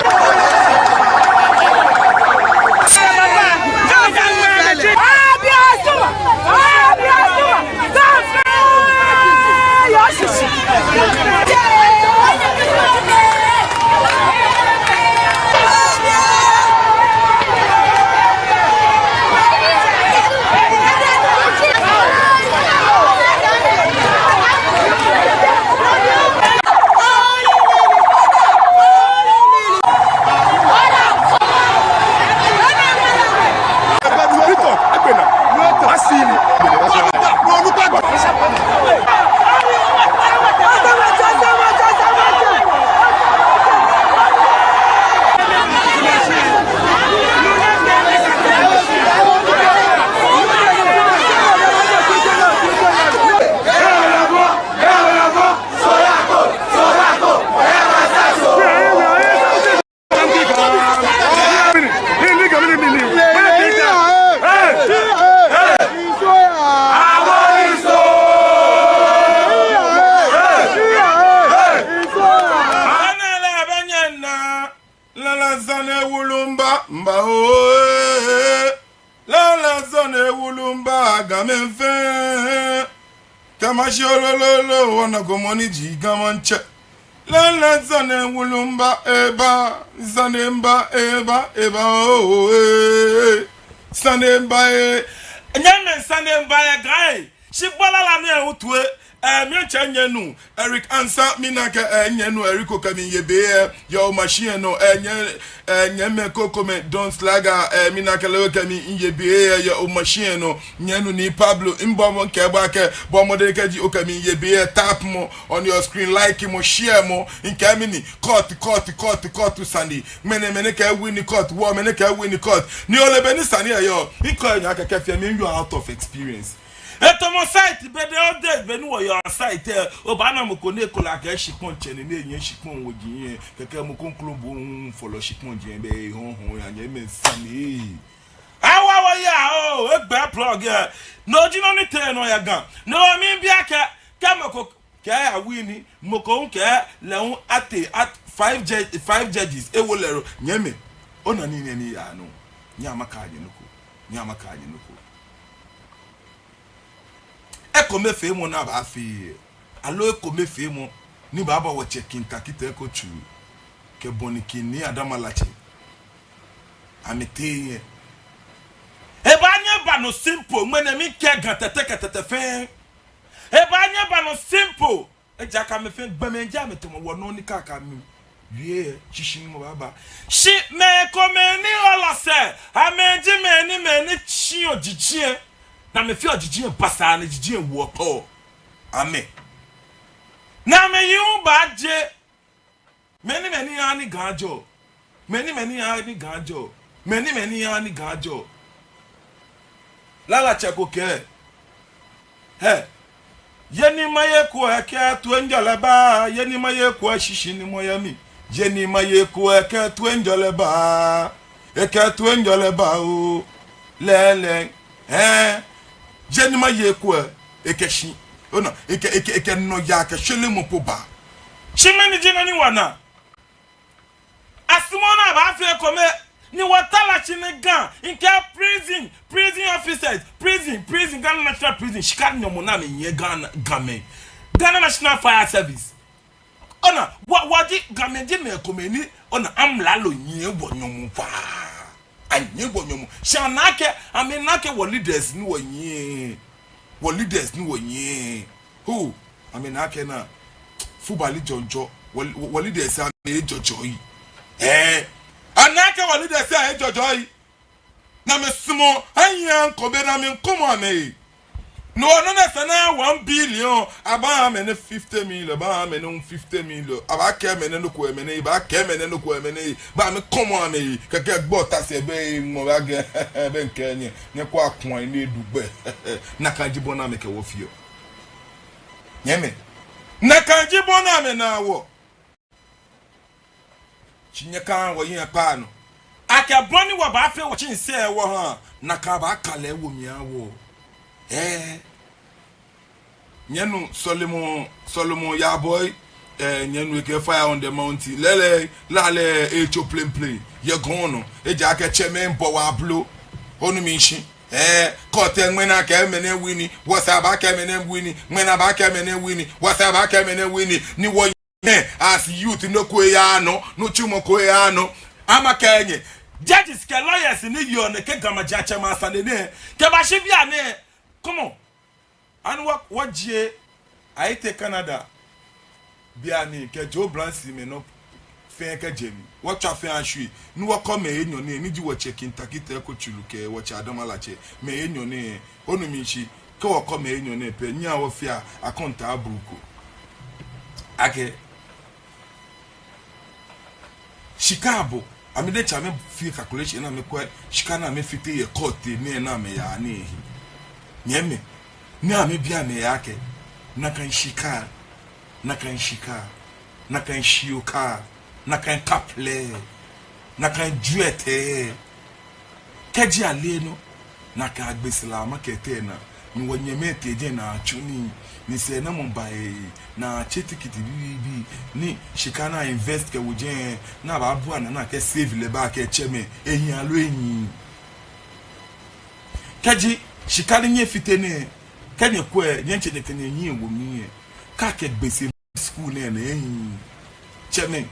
Lala zane wulu mba, mba, oh, eh. Lala zane wulu mba, Gamɛi fɛɛ. Kɛ mashi olololo, wɔnako mɔ ni ji Ga Maŋtsɛ. Lala zane wulu mba eba, zane mba eba, eba, oh, eh, eh. Zane mba, eh. Nyɛmɛi, zane mba, eh, Ga, eh. Shi bɔ lala nɛɛ hu toi. Eh, miitsɛ nyɛmi nuu Eric Ansah, mina akɛ, eh, nyɛmi nuu Eric okɛ mi miiye be, eh, yɛ o machine nɔ, eh, nyɛ, eh, nyɛmimɛi krokomɛi Don Slaga, eh, mina akɛ lɛ hu okɛ mi miiye be, eh, yɛ o machine nɔ, nyɛmi nuu Nii Pablo, mibɔ mɔdɛŋ kɛba akɛ, bɔ mɔdɛŋ kɛji okɛ mi miiye be, eh, tap mɔ on your screen, like mɔ, share mɔ, mikɛɛ mɛni, court, court, court, court sane. Mɛni, mɛni kɛ win court, wɔ, mɛni kɛ win court. Ni ole bɔ ni sane lɛ yɔɔ, mikɛɛ nyɛ akɛ kɛ fee mi, you are out of experience. Etamɔ site be de o de be ni wɔyɔɔ site lɛ, obaana mɔ ko ni ekolɛ akɛ shikpɔŋ tsɛ ni, ni enyɛ shikpɔŋ woji lɛ, kɛkɛ mɔ ko ŋklo bo ŋ follow shikpɔŋ ji lɛ, be hɔn hɔn ya nyɛ mɛi sane. Awa wɔ ya o, egbɛ plug lɛ. No ji nɔ ni tee nɔ yɛ Ga. No miibi akɛ, kɛ mɔ ko kɛɛ eya win, mɔ ko hu kɛɛ lɛ hu atee, at five judge, five judges ewo lɛ ro. Nyɛmimɛi, ona nii nɛɛ ni yaa nɔ. Nyɛhaa makɛɛ nyɛ nɔ ko. Nyɛhaa makɛɛ nyɛ nɔ ko. Ekomefeemɔ ni abaafee, aloo ekomefeemɔ ni baaba wɔtsɛ King Tackie Teiko Tsuru kɛ bɔ ni King Nii Adama Latse amɛtee lɛ, ebaanyɛ eba nɔ simple, ŋmɛnɛ miikɛɛ Ga Tɛtɛ kɛ Tɛtɛ fɛɛ. Ebaanyɛ eba nɔ simple. Ejaakɛ amɛ fɛɛ gbɔmɛi ji amɛ, tamɔ wɔnɔ ni kaka mi wie shishi ni mɔ baaba. Shi mɛi komɛi ni ɔlɔ sɛɛ, amɛji mɛi ni, mɛi ni shiɔ jiji lɛ, ni amɛfeɔ jiji lɛ basaa ni jiji lɛ woɔ tɔ amɛ. Ni amɛyi hu baaje. Mɛni, mɛni yaa ni Ga jɔ? Mɛni, mɛni yaa ni Ga jɔ? Mɛni, mɛni yaa ni Ga jɔ? Lalatsɛ ko kɛɛ, hɛ, ye ni maye ko lɛ, ekɛ toiŋjɔlɛ baa, ye ni maye ko lɛ, shishi ni mɔ yɛ mli. Ye ni maye ko lɛ, ekɛ toiŋjɔlɛ baa, ekɛ toiŋjɔlɛ baa o, lɛɛlɛŋ, hɛ, ye ni maye ko lɛ, ekɛ shi, ona, ekɛ, ekɛ, ekɛ nɔyaa kɛ shwelemɔ po baa. Shi mɛni ji nɔ ni wɔna? Asumɔɔ ni abaafee ekome, ni wɔtara shi ni Ga, mikɛɛ prison, prison officers, prison, prison, Ghana National Prison, shika nyɔmɔ ni amɛnyiɛ Ghana, Gamɛi, Ghana National Fire Service. Ona, wɔ, wɔji, Gamɛi ji mɛi komɛi ni, ona, amralo nyiɛ wɔ nyɔmɔ waa. Anyiɛ wɔ nyɔmɔ. Shi ana akɛ, amɛna akɛ wɔ leaders ni wɔnyiɛ, wɔ leaders ni wɔnyiɛ. Ho, amɛna akɛ na fubali jɔnjɔ, wɔ, wɔ, wɔ leaders amɛjɔjɔi. Eh, ana akɛ wɔ leaders amɛjɔjɔi. Ni amɛsumɔɔ, anyiɛ ŋkɔ be ni amɛŋkɔmɔ amɛhe. No, no, no, esa ni one billion, abaaha mɛi nɛɛ fifty million, abaaha mɛi nɛɛ fifty million, abaakɛɛ mɛi nɛɛ nɔ ko yɛ mɛi nɛɛ, abaakɛɛ mɛi nɛɛ nɔ ko yɛ mɛi nɛɛ, baa amɛkɔmɔ amɛhe, kɛkɛ gbɔ ta sɛɛ be ŋmɔ ba gɛ, be ŋkɛɛ nyɛ, nyɛkwɛa kɔŋ ni edu gbɛ. Nakai ji bɔ ni amɛkɛ wɔ feɔ. Nyɛmimɛi. Nakai ji bɔ ni amɛnaa wɔ. Shi nyɛkaha wɔhiɛ kpaa nɔ akɛ bɔ ni wɔbaafee wɔtsii sɛɛ wɔha, nakai baakala ewo mli aha wɔ. Eh. Nyɛmi nuu Solomon, Solomon Yarboi, eh, nyɛmi nuu ekɛɛ Fire on the Mountain. Lɛɛlɛŋ, lɛɛlɛŋ, etso plɛŋplɛŋ yɛ gɔŋ nɔ. Ejaakɛ tsɛmɛi bɔ wɔ ablo. Onu mi shishi. Eh, court lɛ ŋmɛnɛ akɛ mɛi nɛɛ win, wɔsɛɛ abaakɛɛ mɛi nɛɛ win, ŋmɛnɛ abaakɛɛ mɛi nɛɛ win, wɔsɛɛ abaakɛɛ mɛi nɛɛ win, ni wɔ eh, as youth, nɔ ko eyaaa nɔ, nitsumɔ ko eyaaa nɔ. Ama kɛ nyɛ judges kɛ lawyers ni yɔɔ nɛkɛ Ga Majiatsɛmɛi asane nɛɛ kɛbashi bianɛ. Come on. Ani wɔ, wɔjie Ayite Canada bianɛ kɛ Joe Blancy mɛi nɔ fɛɛ kɛjɛ mli. Wɔtswa fɛɛ ashwie. Ni wɔkɔ mɛi enyɔ nɛɛ, ni ji wɔtsɛ King Tackie Teiko Tsuru kɛ wɔtsɛ Adama Latse, mɛi enyɔ nɛɛ. Onu mi shishi, kɛ wɔkɔ mɛi enyɔ nɛɛ pɛ, nyɛhaa wɔfea akɔntaa buu ko. Akɛ shika abɔ, amɛdiɛŋtsɛ amɛfee calculation ni amɛkwɛ shika ni amɛfite yɛ court nɛɛ ni amɛyaa nɛɛ he. Nyɛmimɛi, ni amɛbi amɛhe akɛ, nakai shika, nakai shika, nakai shioka, nakai kaplɛ, nakai jwiɛtɛi. Kɛji ale nɔ, nakai Agbesela market lɛ naa, ni wɔnyɛmimɛi tee jɛi ni atsu nii, ni sɛɛnamɔ ba he, ni atsɛ tikiti bibii, ni shika ni a-invest kɛwo jɛi, ni abaabua naa ni akɛ save lɛ ba akɛ tsɛmɛi, ehi aloo ehiii. Kɛji shika ni nyɛfite nɛɛ, kɛ nyɛkwɛ, nyɛtsɛ nyɛkɛ nyɛhiɛ wo mli lɛ, kɛ akɛ Gbese school nɛɛ nɛ, ehiii. Tsɛmɛi,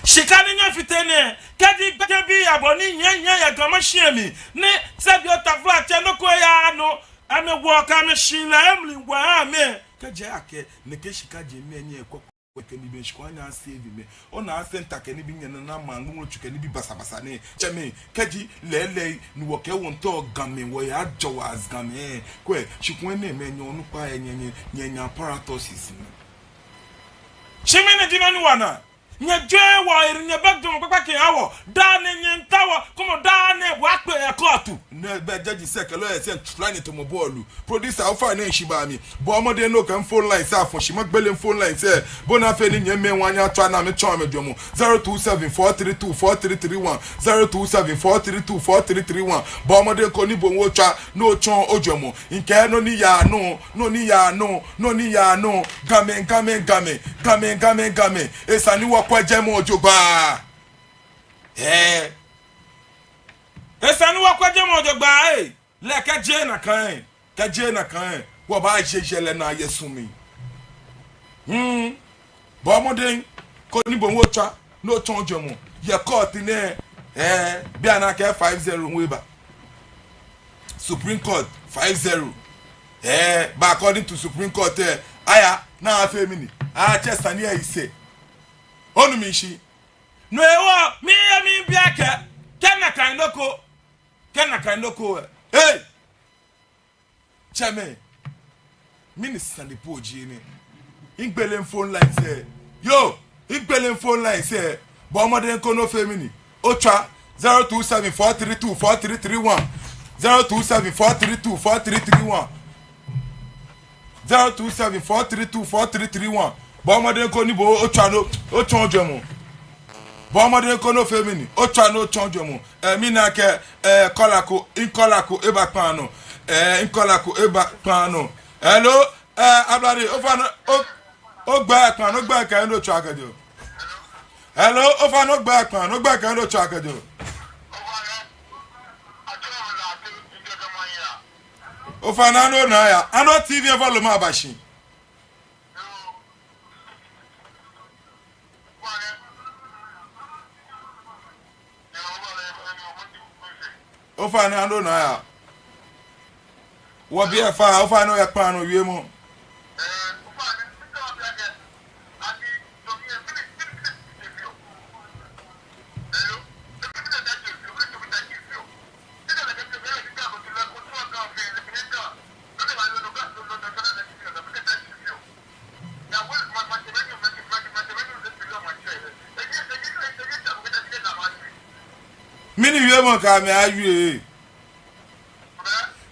shika ni nyɛfite nɛɛ, kɛji gbekɛbii abɔ ni nyɛnyɛ yɛ Ga Mashie mli, ni sɛbi otaflatsɛ nɔ ko eyaaa nɔ, Amɛwɔ kɛ amɛshihilɛ emli wa amɛ. Kɛji akɛ nɛkɛ shika jɛmɛ nyɛ kɔ kɔ kɛ nibii shika anya save mɛ. Ona asɛnta kɛ nibii nyɛ nana ma ŋgbo tsu kɛ nibii basabasa nɛɛ. Tsɛmɛi, kɛji lɛɛlɛŋ ni wɔkɛ wɔŋtao Gamɛi wɔyajɔ wɔ as Gamɛi. Kwɛ, shikpɔŋ nɛɛ mɛi nyɛ onukpa yɛ nyɛ nyɛ nyɛ nyɛ apparatuses nɛɛ. Shi mɛni ji nɔ ni wɔna? Nyɛjwɛŋ wɔhe, nyɛbɛ jɔɔmɔ kpakpa kɛha wɔ. Daa nɛɛ nyɛmiitao, kɔmɔ daa nɛɛ bo akpe yɛ court. Ni bɛ judge sɛɛ kɛ lawyers sɛɛ tsuplai ni tamɔ bɔɔlu. Producer, ofainɛ shi ba mli. Bɔɔ mɔdɛŋ ni okɛ phone lines afɔ shi, magbele phone lines lɛ. Bɔ ni afee ni nyɛmɛi wa nyɛtswa ni amɛtsɔɔ amɛjwɛŋmɔ. Zero two seven four three two four three three one. Zero two seven four three two four three three one. Bɔɔ mɔdɛŋ koni bo hu otswa ni otsɔɔ ojwɛŋmɔ. Mikɛɛ nɔ ni yaa nɔ, nɔ ni yaa nɔ, nɔ ni yaa nɔ. Gamɛi, Gamɛi, Gamɛi, Gamɛi, Gamɛi, Gamɛi. Esa ni wɔkwɛ jɛmɛ jogbaŋŋ. Ɛɛ. Esa ni wɔkwɛ jɛmɛ jogbaŋŋ, ɛɛ. Lɛ kɛjɛ nakai, kɛjɛ nakai, wɔbaaje jɛlɛ naa yɛ su mli. Hmm. Bɔɔ mɔdɛŋ koni bo hu otswa ni otsɔɔ ojwɛŋmɔ. Yɛ court nɛɛ, ɛɛ, bianɛ akɛ five zero hu eba. Supreme Court, five zero. Ɛɛ, but according to Supreme Court, ɛɛ, aya ni afee mɛni? Atsɛ sane lɛ ayi sɛɛ. Onu mishi? No hewɔ, miiye miibi akɛ, kɛ nakai nɔ ko, kɛ nakai nɔ ko, ɛɛ. Hey! Tsɛmɛi, mɛni sane po ji nɛ? Migbele phone lines lɛ. Yoo, migbele phone lines lɛ. Bɔɔ mɔdɛŋ koni ofee mɛni? Otswa zero two seven four three two four three three one. Zero two seven four three two four three three one. Zero two seven four three two four three three one. Bɔɔ mɔdɛŋ koni bo otswa ni otsɔɔ ojwɛŋmɔ. Bɔɔ mɔdɛŋ koni ofee mɛni? Otswa ni otsɔɔ ojwɛŋmɔ. Ɛɛ, mina akɛ, ɛɛ, caller ko, mi caller ko eba kpaa nɔ. Ɛɛ, mi caller ko eba kpaa nɔ. Hello, ɛɛ, Ablade, ofainɛ, o, ogbɛi kpaa nɔ, ogbɛi kɛ he ni otswaa kɛjɛɔ. Hello, ofainɛ, ogbɛi kpaa nɔ, ogbɛi kɛ he ni otswaa kɛjɛɔ. Ofainɛ, ano na ya, ano T V lɛ volume aba shi. Ofainɛ, ano na ya. Wɔbi efa, ofainɛ, oya kpaa nɔ wiemɔ. Mɛni wiemɔ kɛ amɛ awie?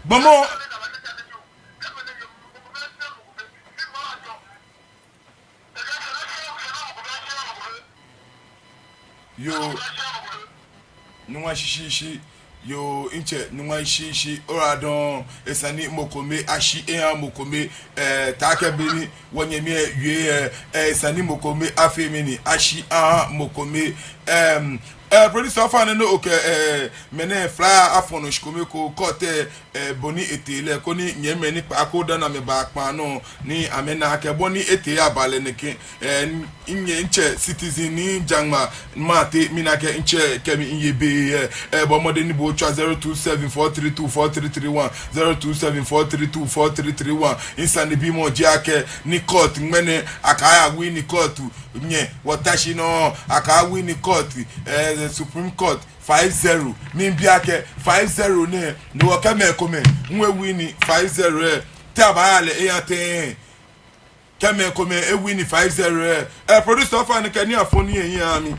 Gbɔmɔ. Yoo. Nyɔŋmɔ ashishi shi. Yoo, mitsɛ, Nyɔŋmɔ ashishi shi. Oyiwaladɔŋŋ, esa ni mɔ kome ashi eha mɔ kome, ɛɛ, taakɛ bɔ ni wɔnyɛmi lɛ wie lɛ, ɛɛ, esa ni mɔ kome afee mɛni, ashi aha mɔ kome. Ɛm, ɛɛ, producer, ofainɛ, ni okɛ, ɛɛ, mɛnɛ flyer afɔ nɔ shikome ko, court lɛ, ɛɛ, bɔ ni etee lɛ, koni nyɛmimɛi ni kpaako dani amɛba kpaa nɔ ni amɛna akɛ bɔ ni etee aba lɛ nɛkɛ, ɛɛ, minyɛ mitsɛ Citizen Nii Jaŋma Martey, mina akɛ mitsɛ kɛ mi miiye be lɛ, ɛɛ, bɔɔ mɔdɛŋ ni bo otswa zero two seven four three two four three three one, zero two seven four three two four three three one. Misanebimɔ ji akɛ ni court ŋmɛnɛ akaya win court, nyɛ wɔta shi nɔ, akaya win court, ɛɛ, Supreme Court, five zero. Miibi akɛ five zero nɛɛ, no hewɔ kɛ mɛi komɛi hu e win five zero lɛ, te abaaya lɛ eya tɛŋŋ? Kɛ mɛi komɛi e win five zero lɛ. Ɛɛ, producer, ofainɛ, kɛ nii afɔ ni ehiaa mi.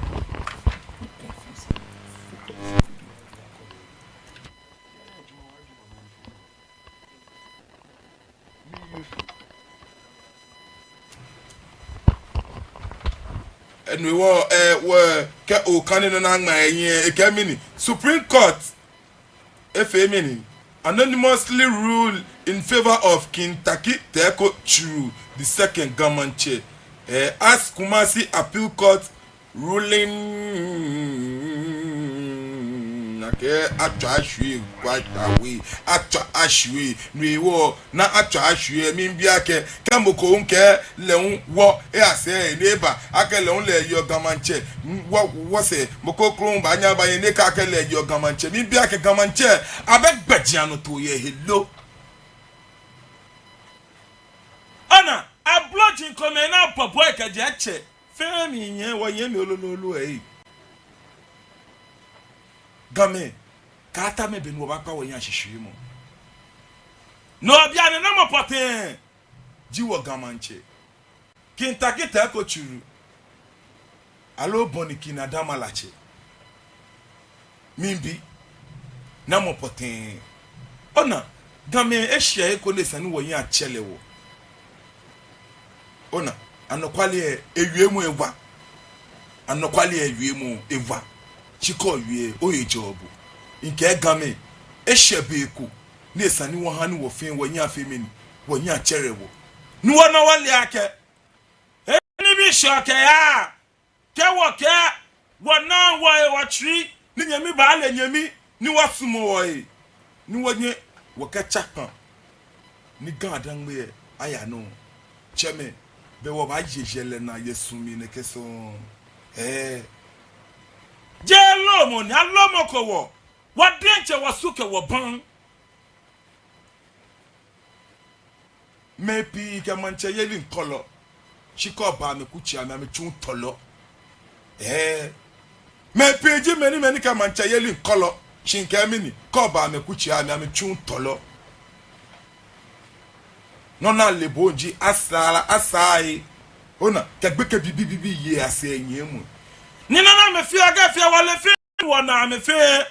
Enɛ hewɔ, ɛɛ, wɔkɛ okane nɔ ni aŋma ehiɛ, ekɛɛ mɛni? Supreme Court efee mɛni? Unanimously rule in favour of King Tackie Teiko Tsuru the second, Ga Maŋtsɛ, ɛɛ, as Kumasi Appeal Court ruling akɛ atswa ashwie, quite away, atswa ashwie, no hewɔ ni atswa ashwie, miibi akɛ, kɛ mɔ ko hu kɛɛ lɛ hu wɔ, eya sɛɛ ni eba akɛ lɛ hu lɛ yeɔ Ga Maŋtsɛ, wɔ, wɔsɛɛ, mɔ kroko baanyɛ aba ni ekɛɛ akɛ lɛ yeɔ Ga Maŋtsɛ, miibi akɛ Ga Maŋtsɛ, abɛ gbɛjianɔtoo yɛ he lo? Ona, ablɔji komɛi ni abɔ bɔi kɛjɛ tsɛ. Fɛɛ mli nyɛ, wɔnyɛmimɛi olololo ei. Gamɛi, kaatamɔ be ni wɔbaakpa wɔhiɛ ashishi mɔ. No bianɛ namɔ pɔtɛɛ ji wɔ Ga Maŋtsɛ? King Tackie Teiko Tsuru, aloo Boni King Adama Latse? Miibi, namɔ pɔtɛɛ? Ona, Gamɛi, eshɛ he ko ni esa ni wɔhiɛ atsɛrɛ wɔ. Ona, anɔkwale lɛ, ewiemɔ ewa. Anɔkwale lɛ, ewiemɔ ewa. Shi kɛ owie, ohe jɛɔ bo. Mikɛɛ Gamɛi, eshɛ be ko ni esa ni wɔha ni wɔ fɛɛ wɔhiɛ afee mɛni, wɔhiɛ atsɛrɛ wɔ. Ni wɔna wɔle akɛ, enibii shɛɔ kɛyaa, kɛ wɔkɛ wɔnaaa wɔhe wɔtsui, ni nyɛmi baale nyɛmi, ni wɔsumɔɔ wɔhe, ni wɔnyɛ wɔkɛtsa kpaŋ, ni GaDangme lɛ aya nɔ. Tsɛmɛi, belɛ wɔbaaye yɛlɛ naa yɛ su mli nɛkɛ sɔŋŋ. Ɛɛ. Jeee lomɔ ni alomɔko wɔ, wɔ diɛŋtsɛ wɔsu kɛ wɔbaŋ. Mɛi pii kɛ maŋtsɛyeli miikɔlɔ, shi kɛ oba amɛkutsei amli, amɛtsuɔ tɔlɔ. Ɛɛ. Mɛi pii ji mɛi ni, mɛi ni kɛ maŋtsɛyeli miikɔlɔ, shi mikɛɛ mɛni, kɛ oba amɛkutsei amli, amɛtsuɔ tɔlɔ. Nɔ ni ale bo ji asaala, asaa he. Ona, kɛ gbekɛbii bibii yɛ asɛɛ nyiɛmɔ. Ni nɔ ni amɛfeɔ, kɛ fee wɔle fɛɛ wɔnaa amɛ fɛɛ.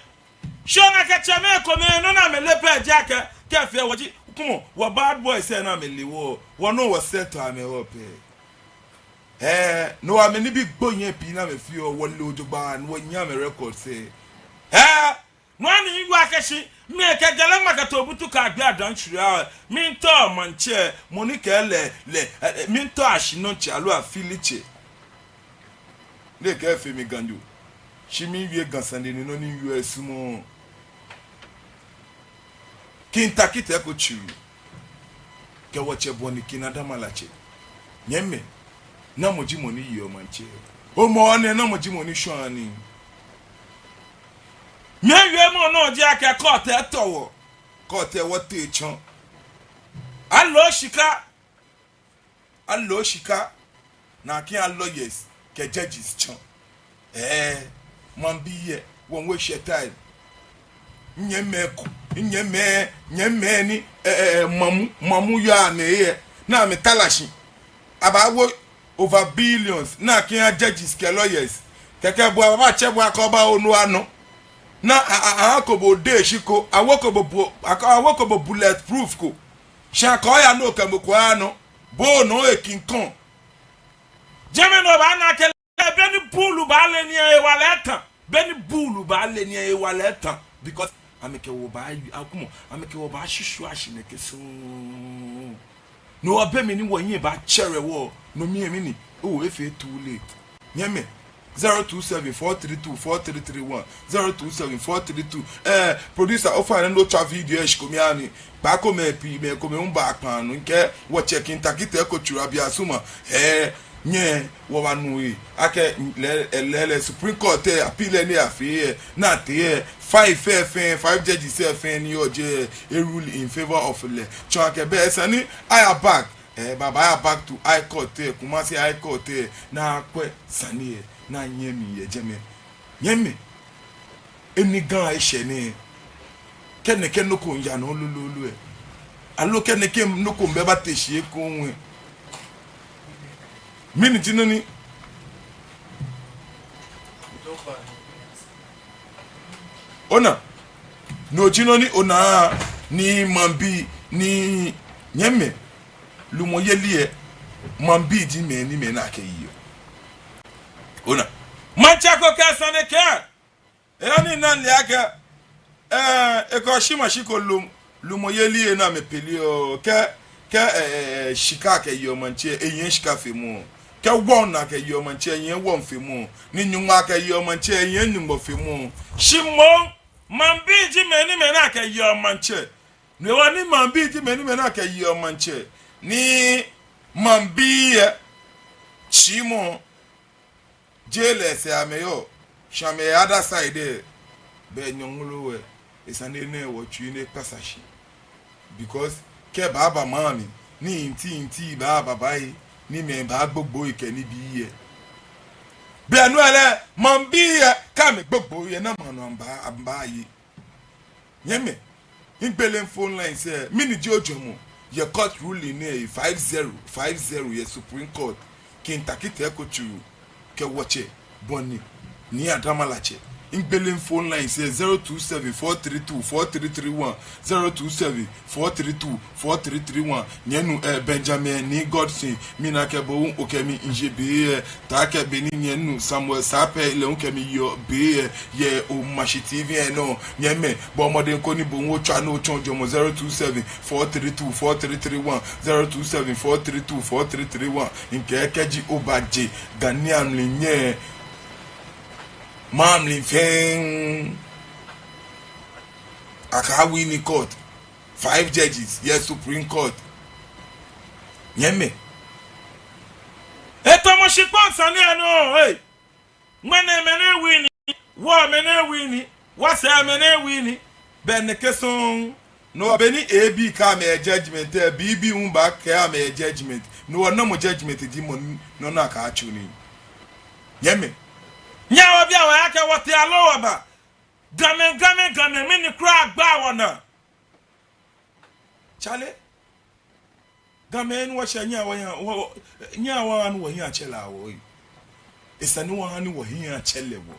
Shi ona akɛ tsɛmɛi komɛi, nɔ ni amɛle pɛ ji akɛ, kɛ fee wɔji, kwɛmɔ, wɔ bad boys lɛ ni amɛle wɔ, wɔnɔ wɔsɛtɔ amɛ wɔ pɛ. Ɛɛ, no amɛ nibii gbohii pii ni amɛfeɔ, wɔle jogbaŋŋ, ni wɔnyiɛ amɛ records lɛ. Ɛɛ, no hewɔ ni miwie akɛ shi, mi kɛ Ga lɛ ŋma kɛ too butu kɛ agbe adan shwia, miitao maŋtsɛ, mɔ ni kɛ lɛ, lɛ, ɛɛ, miitao ashinɔtsɛ aloo afilitsɛ. Ni ekɛfee mi Ganyo. Shi miwie Ga sane ni nɔ ni miwie lɛ sumɔɔɔ. King Tackie Teiko Tsuru kɛ wɔtsɛ Boni King Adama Latse. Nyɛmimɛi, namɔ ji mɔ ni yeɔ maŋtsɛ? Omɔ nɛɛ, namɔ ji mɔ ni shwãa nii? Miwiemɔ nɔ ji akɛ court lɛ tɔ wɔ. Court lɛ wɔtee tsɔ. Aloo shika. Aloo shika, ni akɛha lawyers kɛ judges tsɔ. Ɛɛ, maŋbii lɛ, wɔmiiwaste time. Nyɛmimɛi ko, nyɛmimɛi, nyɛmimɛi ni, ɛɛ, ɛɛ, mamu, mamu yɔɔ amɛhe lɛ, ni amɛtara shi. Abaawo over billions, ni akɛha judges kɛ lawyers. Kɛkɛ bo abaatsɛ bo akɛ oba onu anɔ. Ni a, a, a, ahako bo odeshi ko, awoko bo bu, akɛ, awoko bo bulletproof ko. Shi akɛ oya ni okɛ mɔ ko aya nɔ, bo onɔ ekiŋkɔŋ. Jɛmɛ nɔ obaana akɛ lɛ, be ni buulu baale nii lɛ, hewalɛ etã. Be ni buulu baale nii lɛ, hewalɛ etã. Because amɛkɛ wɔ baa, akumɔ, amɛkɛ wɔ baashwishwi ashi nɛkɛ sɔŋŋ. No hewɔ be mli ni wɔhiɛ baatsɛrɛ wɔ, no mli lɛ mɛni, oo, efee too late. Nyɛmimɛi, zero two seven four three two four three three one, zero two seven four three two. Ɛɛ, producer, ofainɛ ni otswa video lɛ shi kome ani. Kpaako mɛi pii, mɛi komɛi hu baakpa nɔ, mikɛɛ wɔtsɛ King Tackie Teiko Tsuru Abiasuma. Ɛɛ, nyɛ, wɔbanu he akɛ lɛ, lɛ, lɛ Supreme Court lɛ appeal lɛ ni afee lɛ, ni atee lɛ, five fɛɛ, five judges fɛɛ ni yɔɔ jɛi lɛ, e rule in favour of lɛ. Tsɔɔ akɛ belɛ esa ni aya back. Ɛɛ, abaabaaya back to High Court lɛ, Kumasi High Court lɛ, ni akwɛ sane lɛ, ni anyɛ mli yɛ jɛmɛ. Nyɛmimɛi, eni Ga eshɛ nɛɛ, kɛ nɛkɛ nɔ ko miiya nɔ lolo lɛ, aloo kɛ nɛkɛ nɔ ko miibɛ bate shi ekoŋŋ lɛ, mɛni ji nɔ ni, ona, no ji nɔ ni, ona, ni maŋbii, ni nyɛmimɛi, lumɔyeli lɛ, maŋbii ji mɛi ni mɛi ni akɛyeɔ. Ona, maŋtsɛ ko kɛɛ sane kɛɛ, eya ni ena ale akɛ, ɛɛ, ekɔ shi ma shi ko lum, lumɔyeli lɛ ni amɛpeleɔ, kɛ, kɛ, ɛɛ, shika akɛyeɔ maŋtsɛ, ehiɛ shika feemɔ. Kɛ wɔŋ ni akɛyeɔ maŋtsɛ, ehiɛ wɔŋ feemɔ. Ni Nyɔŋmɔ akɛyeɔ maŋtsɛ, ehiɛ Nyɔŋmɔ feemɔ. Shi moŋ, maŋbii ji mɛi ni mɛi ni akɛyeɔ maŋtsɛ. No hewɔ ni maŋbii ji mɛi ni mɛi ni akɛyeɔ maŋtsɛ, ni maŋbii lɛ, tsimɔ, jeee lɛ sɛɛ amɛyɔɔ, shi amɛyɛ other side lɛ, belɛ nyɔŋlo lɛ, esa ni enɛ wɔtsui ni ekpasa shi. Because kɛ ebaaba maŋ mli, ni nti nti baaba baye, ni mɛi baagbogbo he kɛ nibii lɛ. Be nɔ lɛ, maŋbii lɛ, kɛ amɛgbogbo he lɛ, namɔ nɔ amɛbaa, amɛbaaye. Nyɛmɛi, migbele phone lines lɛ, mɛni ji ojwɛŋmɔ yɛ court ruling nɛɛ, five zero, five zero yɛ Supreme Court, King Tackie Teiko Tsuru kɛ wɔtsɛ bɔni, Nii Adama Latse. Migbele phone lines lɛ, zero two seven four three two four three three one, zero two seven four three two four three three one. Nyɛnu, eh, Benjamin Nii Godson, mina akɛ bo hu okɛ mi miiye be lɛ, taakɛ beni nyɛnu Samuel Sapɛ lɛ hu kɛ mi yeɔ be lɛ, yɛ Omashi T V lɛ nɔ. Nyɛmɛi, bɔɔ mɔdɛŋ koni bo hu otswa ni otsɔɔ ojwɛŋmɔ, zero two seven four three two four three three one, zero two seven four three two four three three one. Mikɛɛ kɛji obaaje Ga amli nyɛ, maŋ mli fɛɛ, akɛ win court, five judges yɛ Supreme Court. Nyɛmɛi, etamɔ shikpɔŋ sane lɛ nɔ, hey. Ŋmɛnɛ mɛni win, wɔ mɛni win, wɔsɛɛ mɛni win, bɛ nɛkɛ sɔŋŋ. No beni A B kɛɛ amɛ judgment lɛ, B B hu baakɛɛ amɛ judgment. No namɔ judgment ji mɔ nɔ ni akɛtsu nii. Nyɛmɛi, nyɛhaa wɔbia wɔhe akɛ wɔtee aloo wɔba. Gamɛi, Gamɛi, Gamɛi, mɛni kwraa gbaa wɔnaa? Chale. Gamɛi, ni wɔshɛ, nyɛhaa wɔya, wɔ, wɔ, nyɛhaa wɔha ni wɔhiɛ atsɛre wɔ, ee. Esa ni wɔha ni wɔhiɛ atsɛre wɔ.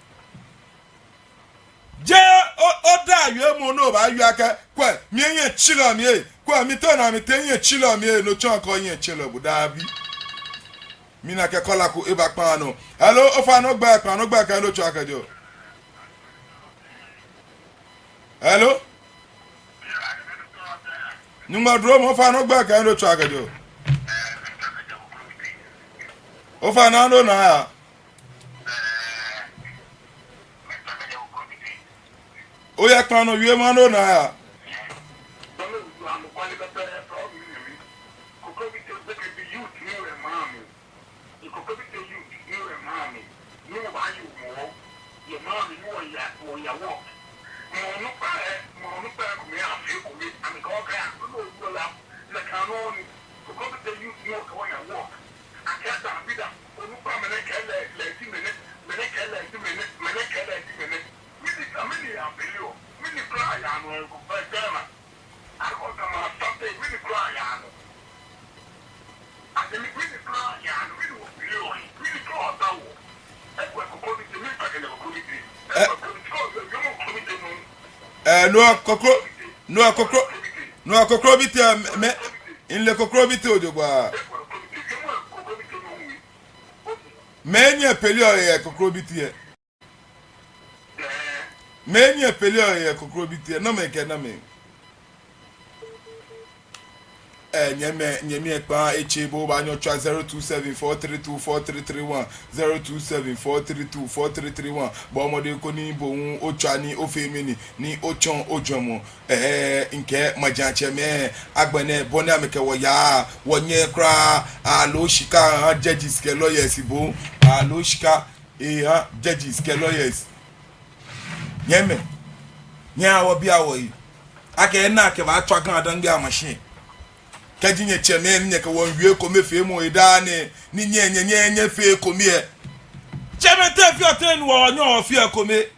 Jeee o, oda wiemɔ ni obaawie akɛ, kwɛ, mihiɛ tserɛɔ mi, ee. Kwɛ, mitee naa, mitee, mihiɛ tserɛɔ mi, ee. No tsɔɔ akɛ ohiɛ tserɛɔ bo, daabi. Mina akɛ caller ko eba kpaa nɔ. Hello, ofainɛ ogbɛi kpaa nɔ, ogbɛi kɛ he ni otswaa kɛjɛɔ. Hello? Nyɔŋmɔ duromɔ, ofainɛ ogbɛi kɛ he ni otswaa kɛjɛɔ. Ofainɛ, nɔ ni yaa. Oya kpaa nɔ, wiemɔ, nɔ ni yaa. Ikokrobite youth ni wɔ maŋ mli. Ikokrobite youth ni wɔ maŋ mli. Ni wɔbaaye wɔmɔ yɛ maŋ mli ni wɔya, wɔya work. Mɔ onukpa lɛ, mɔ onukpa lɛ kome afee ekome, amɛkɛɛ wɔkaya, no ni owula lɛ, nakai nɔŋŋ ni. Ikokrobite youth ni wɔkɛ wɔya work. Akɛɛ daabi da, onukpa mɛni kɛɛ lɛ, lɛ ji mɛni, mɛni kɛɛ lɛ ji mɛni, mɛni kɛɛ lɛ ji mɛni. Mɛni, mɛni yɛ abele oo, mɛni kwraa yaa nɔ, eko pɛ jɛma. Ɛ, ɛ, no okokro, no okokro, no okokro, no okokrobite, ɛ, mɛi, mɛi, mile kokrobite ojogbaŋŋ. Mɛni nyɛpeleɔ yɛ kokrobite lɛ? Mɛni nyɛpeleɔ yɛ kokrobite lɛ? Namɛi kɛ namɛi? Ɛ, nyɛmɛi, nyɛmɛi kpaa etsɛ bo, obaanyɛ otswa zero two seven four three two four three three one, zero two seven four three two four three three one. Bɔɔ mɔdɛŋ koni bo hu otswa ni ofee mɛni, ni otsɔɔ ojwɛŋmɔ. Ɛ, mikɛɛ majiatsɛmɛi, agbɛnɛ bɔ ni amɛkɛ wɔ yaa, wɔnyɛɛɛ kwraa, aloo shika, judges kɛ lawyers bo, aloo shika, eha judges kɛ lawyers. Nyɛmɛi, nyɛhaa wɔbia wɔhe akɛ ena akɛ baatswa Ga-Dangme amashin. Kɛji nyɛtsɛmɛi ni nyɛkɛ wɔ miiwie ekomefeemɔ he daa nɛɛ, ni nyɛ, nyɛ, nyɛ, nyɛfeee ekome lɛ. Tsɛmɛi, te fioo tɛŋŋ ni wɔnyɛɔ wɔfeɔ ekome?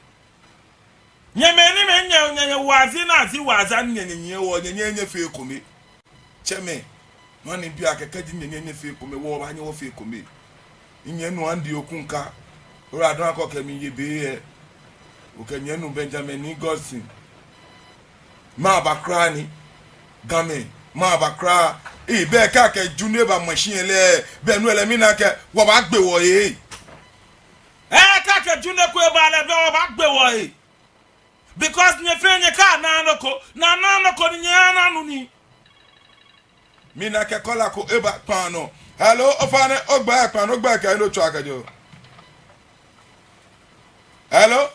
Nyɛmɛi ni mɛi nyɛ, nyɛ, nyɛ, wazi na zi waza ni nyɛ, nyɛ, nyɛ, wɔ, nyɛ, nyɛ, nyɛfeee ekome. Tsɛmɛi, nɔ ni mibiɔ akɛ kɛji nyɛ, nyɛ, nyɛfeee ekome, wɔbaanyɛ wɔfee ekome. Nyɛnu Andy Okunka, ora dɔn akɔ kɛ mi yɛ biɛ. Okɛ nyɛnu Benjamin Nii Godson. Mɛɛba kwraa ni? Gamɛi, mɛɛba kwraa? Ee, bɛ kɛ akɛ June ba machine lɛ, bɛ no lɛ mina akɛ wɔbaagbe wɔhe. Ee, kɛ akɛ June ko eba lɛ, bɛ wɔbaagbe wɔhe. Because nyɛ fɛɛ nyɛkanaaa nɔ ko, naanaa nɔ ko ni nyɛaana nu nii. Mina akɛ caller ko eba kpaa nɔ. Hello, ofainɛ ogbɛi kpaa nɔ, ogbɛi kɛ he ni otswaa kɛjɛɔ. Hello?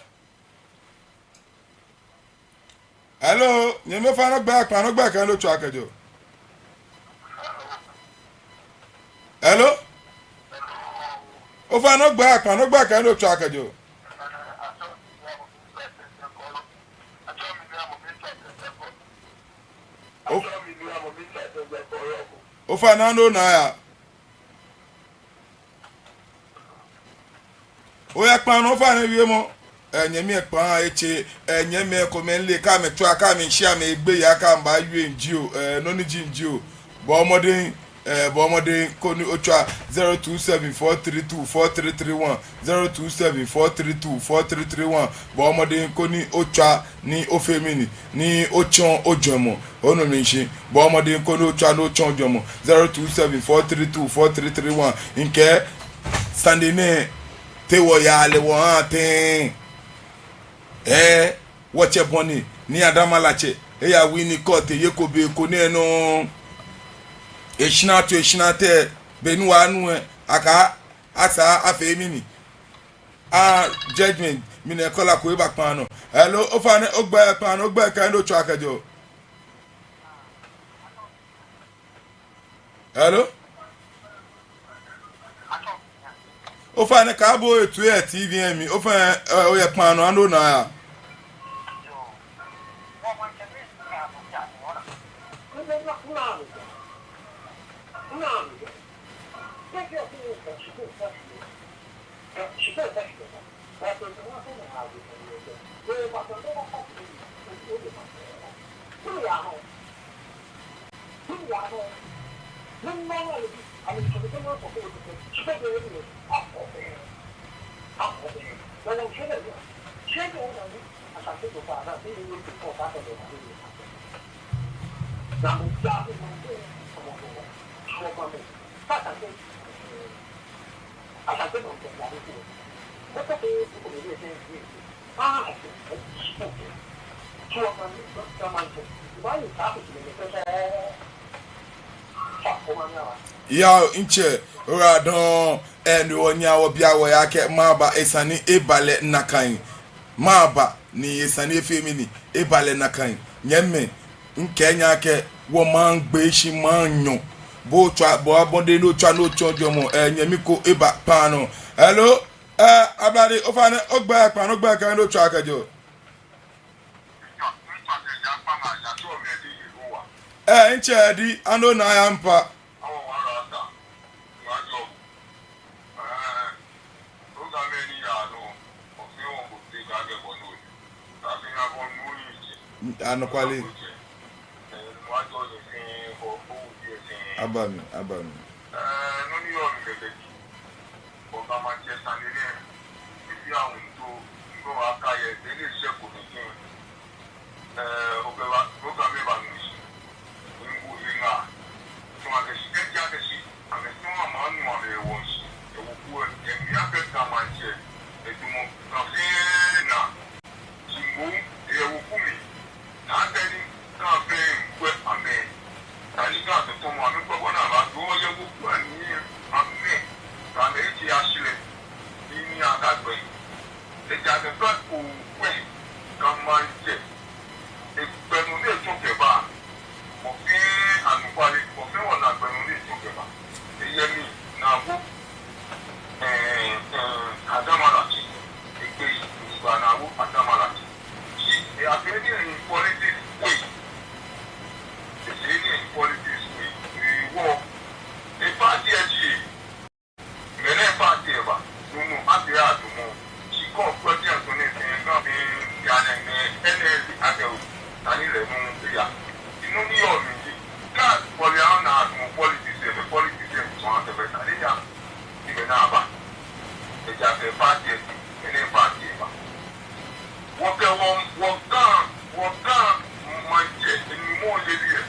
Hello, nyɛmɛi, ofainɛ ogbɛi kpaa nɔ, ogbɛi kɛ he ni otswaa kɛjɛɔ. Hello? Ofainɛ ogbɛi kpaa nɔ, ogbɛi kɛ he ni otswaa kɛjɛɔ. O- Ofainɛ, nɔ ni oyaa. Oya kpaa nɔ, ofainɛ, wiemɔ. Ɛɛ, nyɛmi, ekpaa etsɛ. Ɛɛ, nyɛmi, ekomɛi lɛ, kɛ amɛtswa, kɛ amɛshi, amɛgbɛ ya, kɛ amɛba wie nji oo. Ɛɛ, nɔ ni ji nji oo. Bɔɔ mɔdɛŋ, ɛɛ, bɔɔ mɔdɛŋ koni otswa. Zero two seven four three two four three three one. Zero two seven four three two four three three one. Bɔɔ mɔdɛŋ koni otswa ni ofee mɛni, ni otsɔɔ ojwɛŋmɔ. Onu mi shishi. Bɔɔ mɔdɛŋ koni otswa ni otsɔɔ ojwɛŋmɔ. Zero two seven four three two four three three one. Mikɛɛ sane nɛɛ, te wɔyaa lɛ wɔhaa tɛŋŋ? Ɛɛ, wɔtsɛ bɔ ni, Nii Adama Latse, eya win court, eyeko be ko nɛɛ nɔ. Eshina too, eshina tɛɛ, be ni wɔnu lɛ, akɛɛ asaa afee mɛni, ah, judgment, mɛni, caller ko eba kpaa nɔ. Hello, ofainɛ, ogbɛi kpaa nɔ, ogbɛi kɛ he ni otswaa kɛjɛɔ. Hello? Ofainɛ, kaabo etoi yɛ T V lɛ mli. Ofainɛ, ɛɛ, oyɛ kpaa nɔ, nɔ ni oyaa. Yoo, mitsɛ, oyiwaladɔŋŋ. Ɛɛ, ni wɔnyɛ wɔbia wɔhe akɛ Maba, esa ni eba lɛ nakai. Maba, ni esa ni efee mɛni, eba lɛ nakai. Nyɛmimɛi, mikɛɛ nyɛ akɛ wɔmaŋ gbeshi maŋ nyɔ. Bo otswa, bɔɔ mɔdɛŋ ni otswa ni otsɔɔ ojwɛŋmɔ. Ɛɛ, nyɛmi ko eba kpaa nɔ. Hello? Ɛɛ, Ablade, ofainɛ, ogbɛi kpaa nɔ, ogbɛi kɛ he ni otswaa kɛjɛɔ. Ɛɛ, mitsɛ, di ano na ya mpa. Anɔkwale. Aba mli, aba mli. Ɛɛ, nɔ ni yɔɔ mli lɛ ji, Ga Maŋtsɛ sane nɛɛ, ebi ahuntoo, ŋgɔ wa ka yɛ, beni eshɛ ko nɛkɛ. Ɛɛ, okɛ wa, okɛ amɛ banu shi. Ŋgu eŋa. Tsɔɔ akɛ shi, kɛji akɛ shi, amɛtsɔɔ amɛnu amɛwo shi. Ewo ku ɛ, emi akɛ Ga Maŋtsɛ, edamɔ Ga fɛɛ naa. Shi moŋ, eyɛ weku mli. Naa tɛ ni Ga fɛɛ ŋkwɛ amɛ. Tani Ga tɔtɔmɔ amɛkpɛ bɔ ni abaado yɛ weku lɛ mli amɛ. Kɛ amɛ etsɛ ashi lɛ, ni ni akagbɛ. Ejaakɛ kɛ okwɛ Ga Maŋtsɛ, egbɛ nɔ ni etsɔ kɛba. Mɔ fɛɛ anɔkwale, mɔ fɛɛ wɔna gbɛ nɔ ni etsɔ kɛba. Eyɛ mli naa ko. Ɛɛ, ɛɛ, Adama Latse. Egbɛi, eba naa ko Adama Latse. Shi, ɛɛ, afee nii in politics way. Efee nii in politics way. Ni wɔ, e party eji. Mɛni party eba. Nunu ate adumɔ. Shi kɔ kwɛ bi anto ne se nga bi ya ne ne N L D ate o. Tani lɛ nu ya. Inu ni yɔɔ mli ji. Ka kɔli ana adumɔ politics ebe politics ebe tɔ ate be tani ya. Ni be na aba. Ejaakɛ party ebe. Mɛni party eba. Wɔkɛ wɔ, wɔ Ga, wɔ Ga Maŋtsɛ, enumɔ yeli lɛ.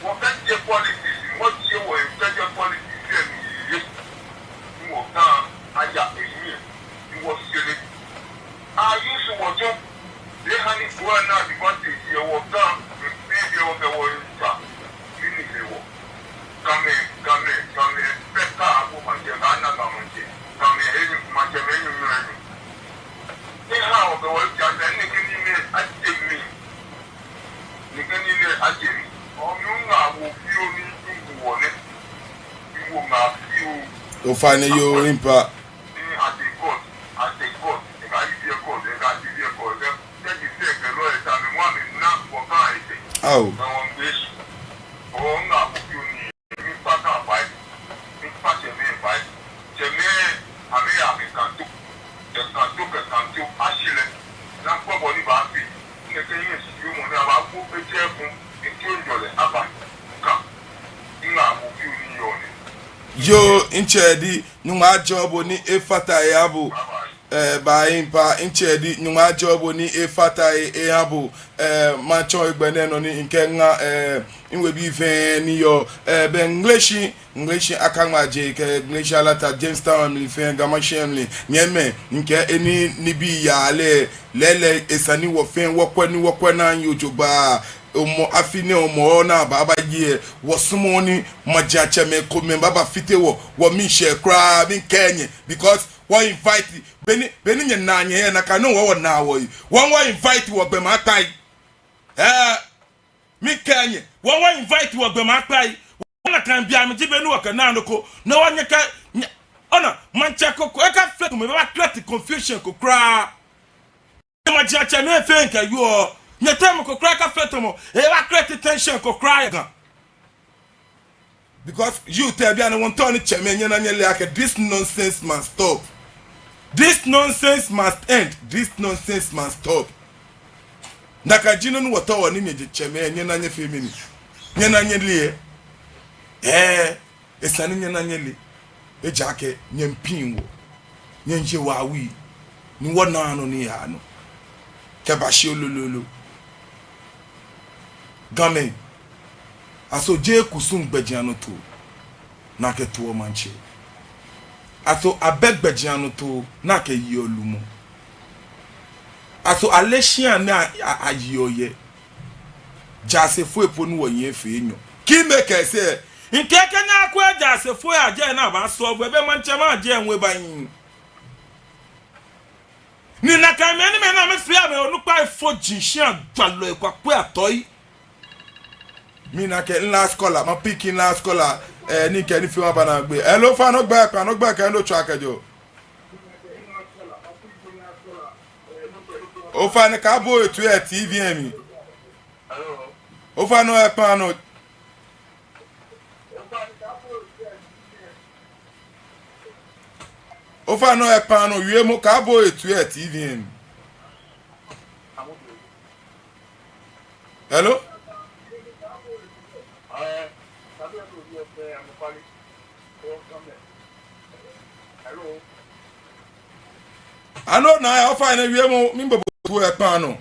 Wɔkɛjɛ politics, wɔjie wɔ, wɔkɛjɛ politics lɛ mli lɛ. Ni wɔ Ga aya eyi, ni wɔsɛlɛ. A use wɔjɔ. Eha ni go na advantage yɛ wɔ Ga, ni bi wɔkɛ wɔ nta. Ni ni le wɔ. Gamɛi, Gamɛi, Gamɛi, fɛɛ ka agbo Maŋtsɛ, ka ana Ga Maŋtsɛ. Gamɛi, enyi, Maŋtsɛmɛi, enyi, enyi, enyi. Ni ha, okɛ wɔ ja, ni nɛkɛ nii nɛɛ, atsɛ mi. Nɛkɛ nii nɛɛ, atsɛ mi. Ɔ, mi ŋa wo fioo ni, ni wo wɔ nɛ. Mi wo ŋa fioo. Ofainɛ yoo, impa. Ni ate court, ate court, eka yi bi court, eka yi bi court, eka yi bi court, eka yi bi court. Ao. Ɔ, ŋa wo fioo ni. Mi kpa Yoo, ntsɛ di, Nyɔŋmɔ ajɔɔ bo ni efata he aha bo. Eh, baa impa, ntsɛ di, Nyɔŋmɔ ajɔɔ bo ni efata he aha bo. Eh, matsɔ hegbɛ nɛɛ nɔ ni mikɛŋa, eh, miwebii fɛɛ ni yɔɔ, eh, bɛ Ŋleshi, Ŋleshi Akaŋmaje kɛ Ŋleshi Alata, Jamestown mli fɛɛ, Ga Mashie mli, nyɛmɛi, mikɛɛ he ni nibii yaa lɛ, lɛɛlɛŋ esa ni wɔ fɛɛ wɔkwɛ ni wɔkwɛ ni ahi jogbaŋŋ. Hɔmɔ afi nɛɛ, hɔmɔ ni abaaba lɛ, wɔsumɔɔɔ ni majiatsɛmɛi komɛi baaba fite wɔ, wɔmiishɛɛ kwraa, miikɛɛ nyɛ, because wɔ invite, be ni, be ni nyɛnaa nyɛhe lɛ, nakai nɔŋŋ wɔ wɔnaa wɔhe. Wɔ, wɔ invite wɔgbɔmɛi akpai. Eh, miikɛɛ nyɛ, wɔ, wɔ invite wɔgbɔmɛi akpai. Wɔ nakai beiaŋ ji be ni wɔkɛnaa nɔ ko. No hewɔ nyɛkɛ, nyɛ, ona, maŋtsɛ ko, ko, ekafee tamɔ ebaa create confusion ko kwraa. Majiatsɛmɛi fɛɛ kɛ yoo, nyɛteŋ mɔ ko kwraa ekafee tamɔ ebaa create tension ko kwraa yɛ Ga. Because youth lɛ, bianɛ wɔmiitao ni tsɛmɛi, nyɛna nyɛle akɛ this nonsense must stop. This nonsense must end. This nonsense must stop. Nakai ji nɔ ni wɔtaoɔ ni nyɛ tsɛmɛi, nyɛna nyɛfee mɛni? Nyɛna nyɛle. Eh, esa ni nyɛna nyɛle. Ejaakɛ nyɛmiipiŋ wɔ. Nyɛmiiye wɔ awui. Ni wɔnaaa nɔ ni yaa nɔ. Kɛbashi lolo lolo. Gamɛi, aso jeee kusum gbɛjianɔtoo ni akɛtoɔ maŋtsɛ? Aso abɛ gbɛjianɔtoo ni akɛyeɔ lumɔ? Aso ale shia ni a, a, ayeɔ yɛ? Jaasefoi po ni wɔyɛ fɛɛ enyɔ. Kingmaker sɛɛ, mikɛɛ kɛ nyɛkwɛ jaasefoi ajɛ ni abaa solve, ebɛ maŋtsɛmɛi ajɛ ŋwɛ bayi. Ni nakai mɛi ni amɛnaa amɛfee amɛ onukpai fɔji, shia jalɔi, kwakwei atɔi. Mina akɛ last caller, mapick last caller, eh, ni kɛ nifeemɔ aba naagbee. Hello, ofainɛ ogbɛi kpaa, ogbɛi kɛ he ni otswaa kɛjɛɔ. Ofainɛ kaabo ohe toi yɛ T V lɛ mli. Ofainɛ ohe kpaa nɔ. Ofainɛ ohe kpaa nɔ, wiemɔ, kaabo ohe toi yɛ T V lɛ mli. Hello? Ano na ya, ofainɛ wiemɔ, miibo bo toi yɛ kpaa nɔ.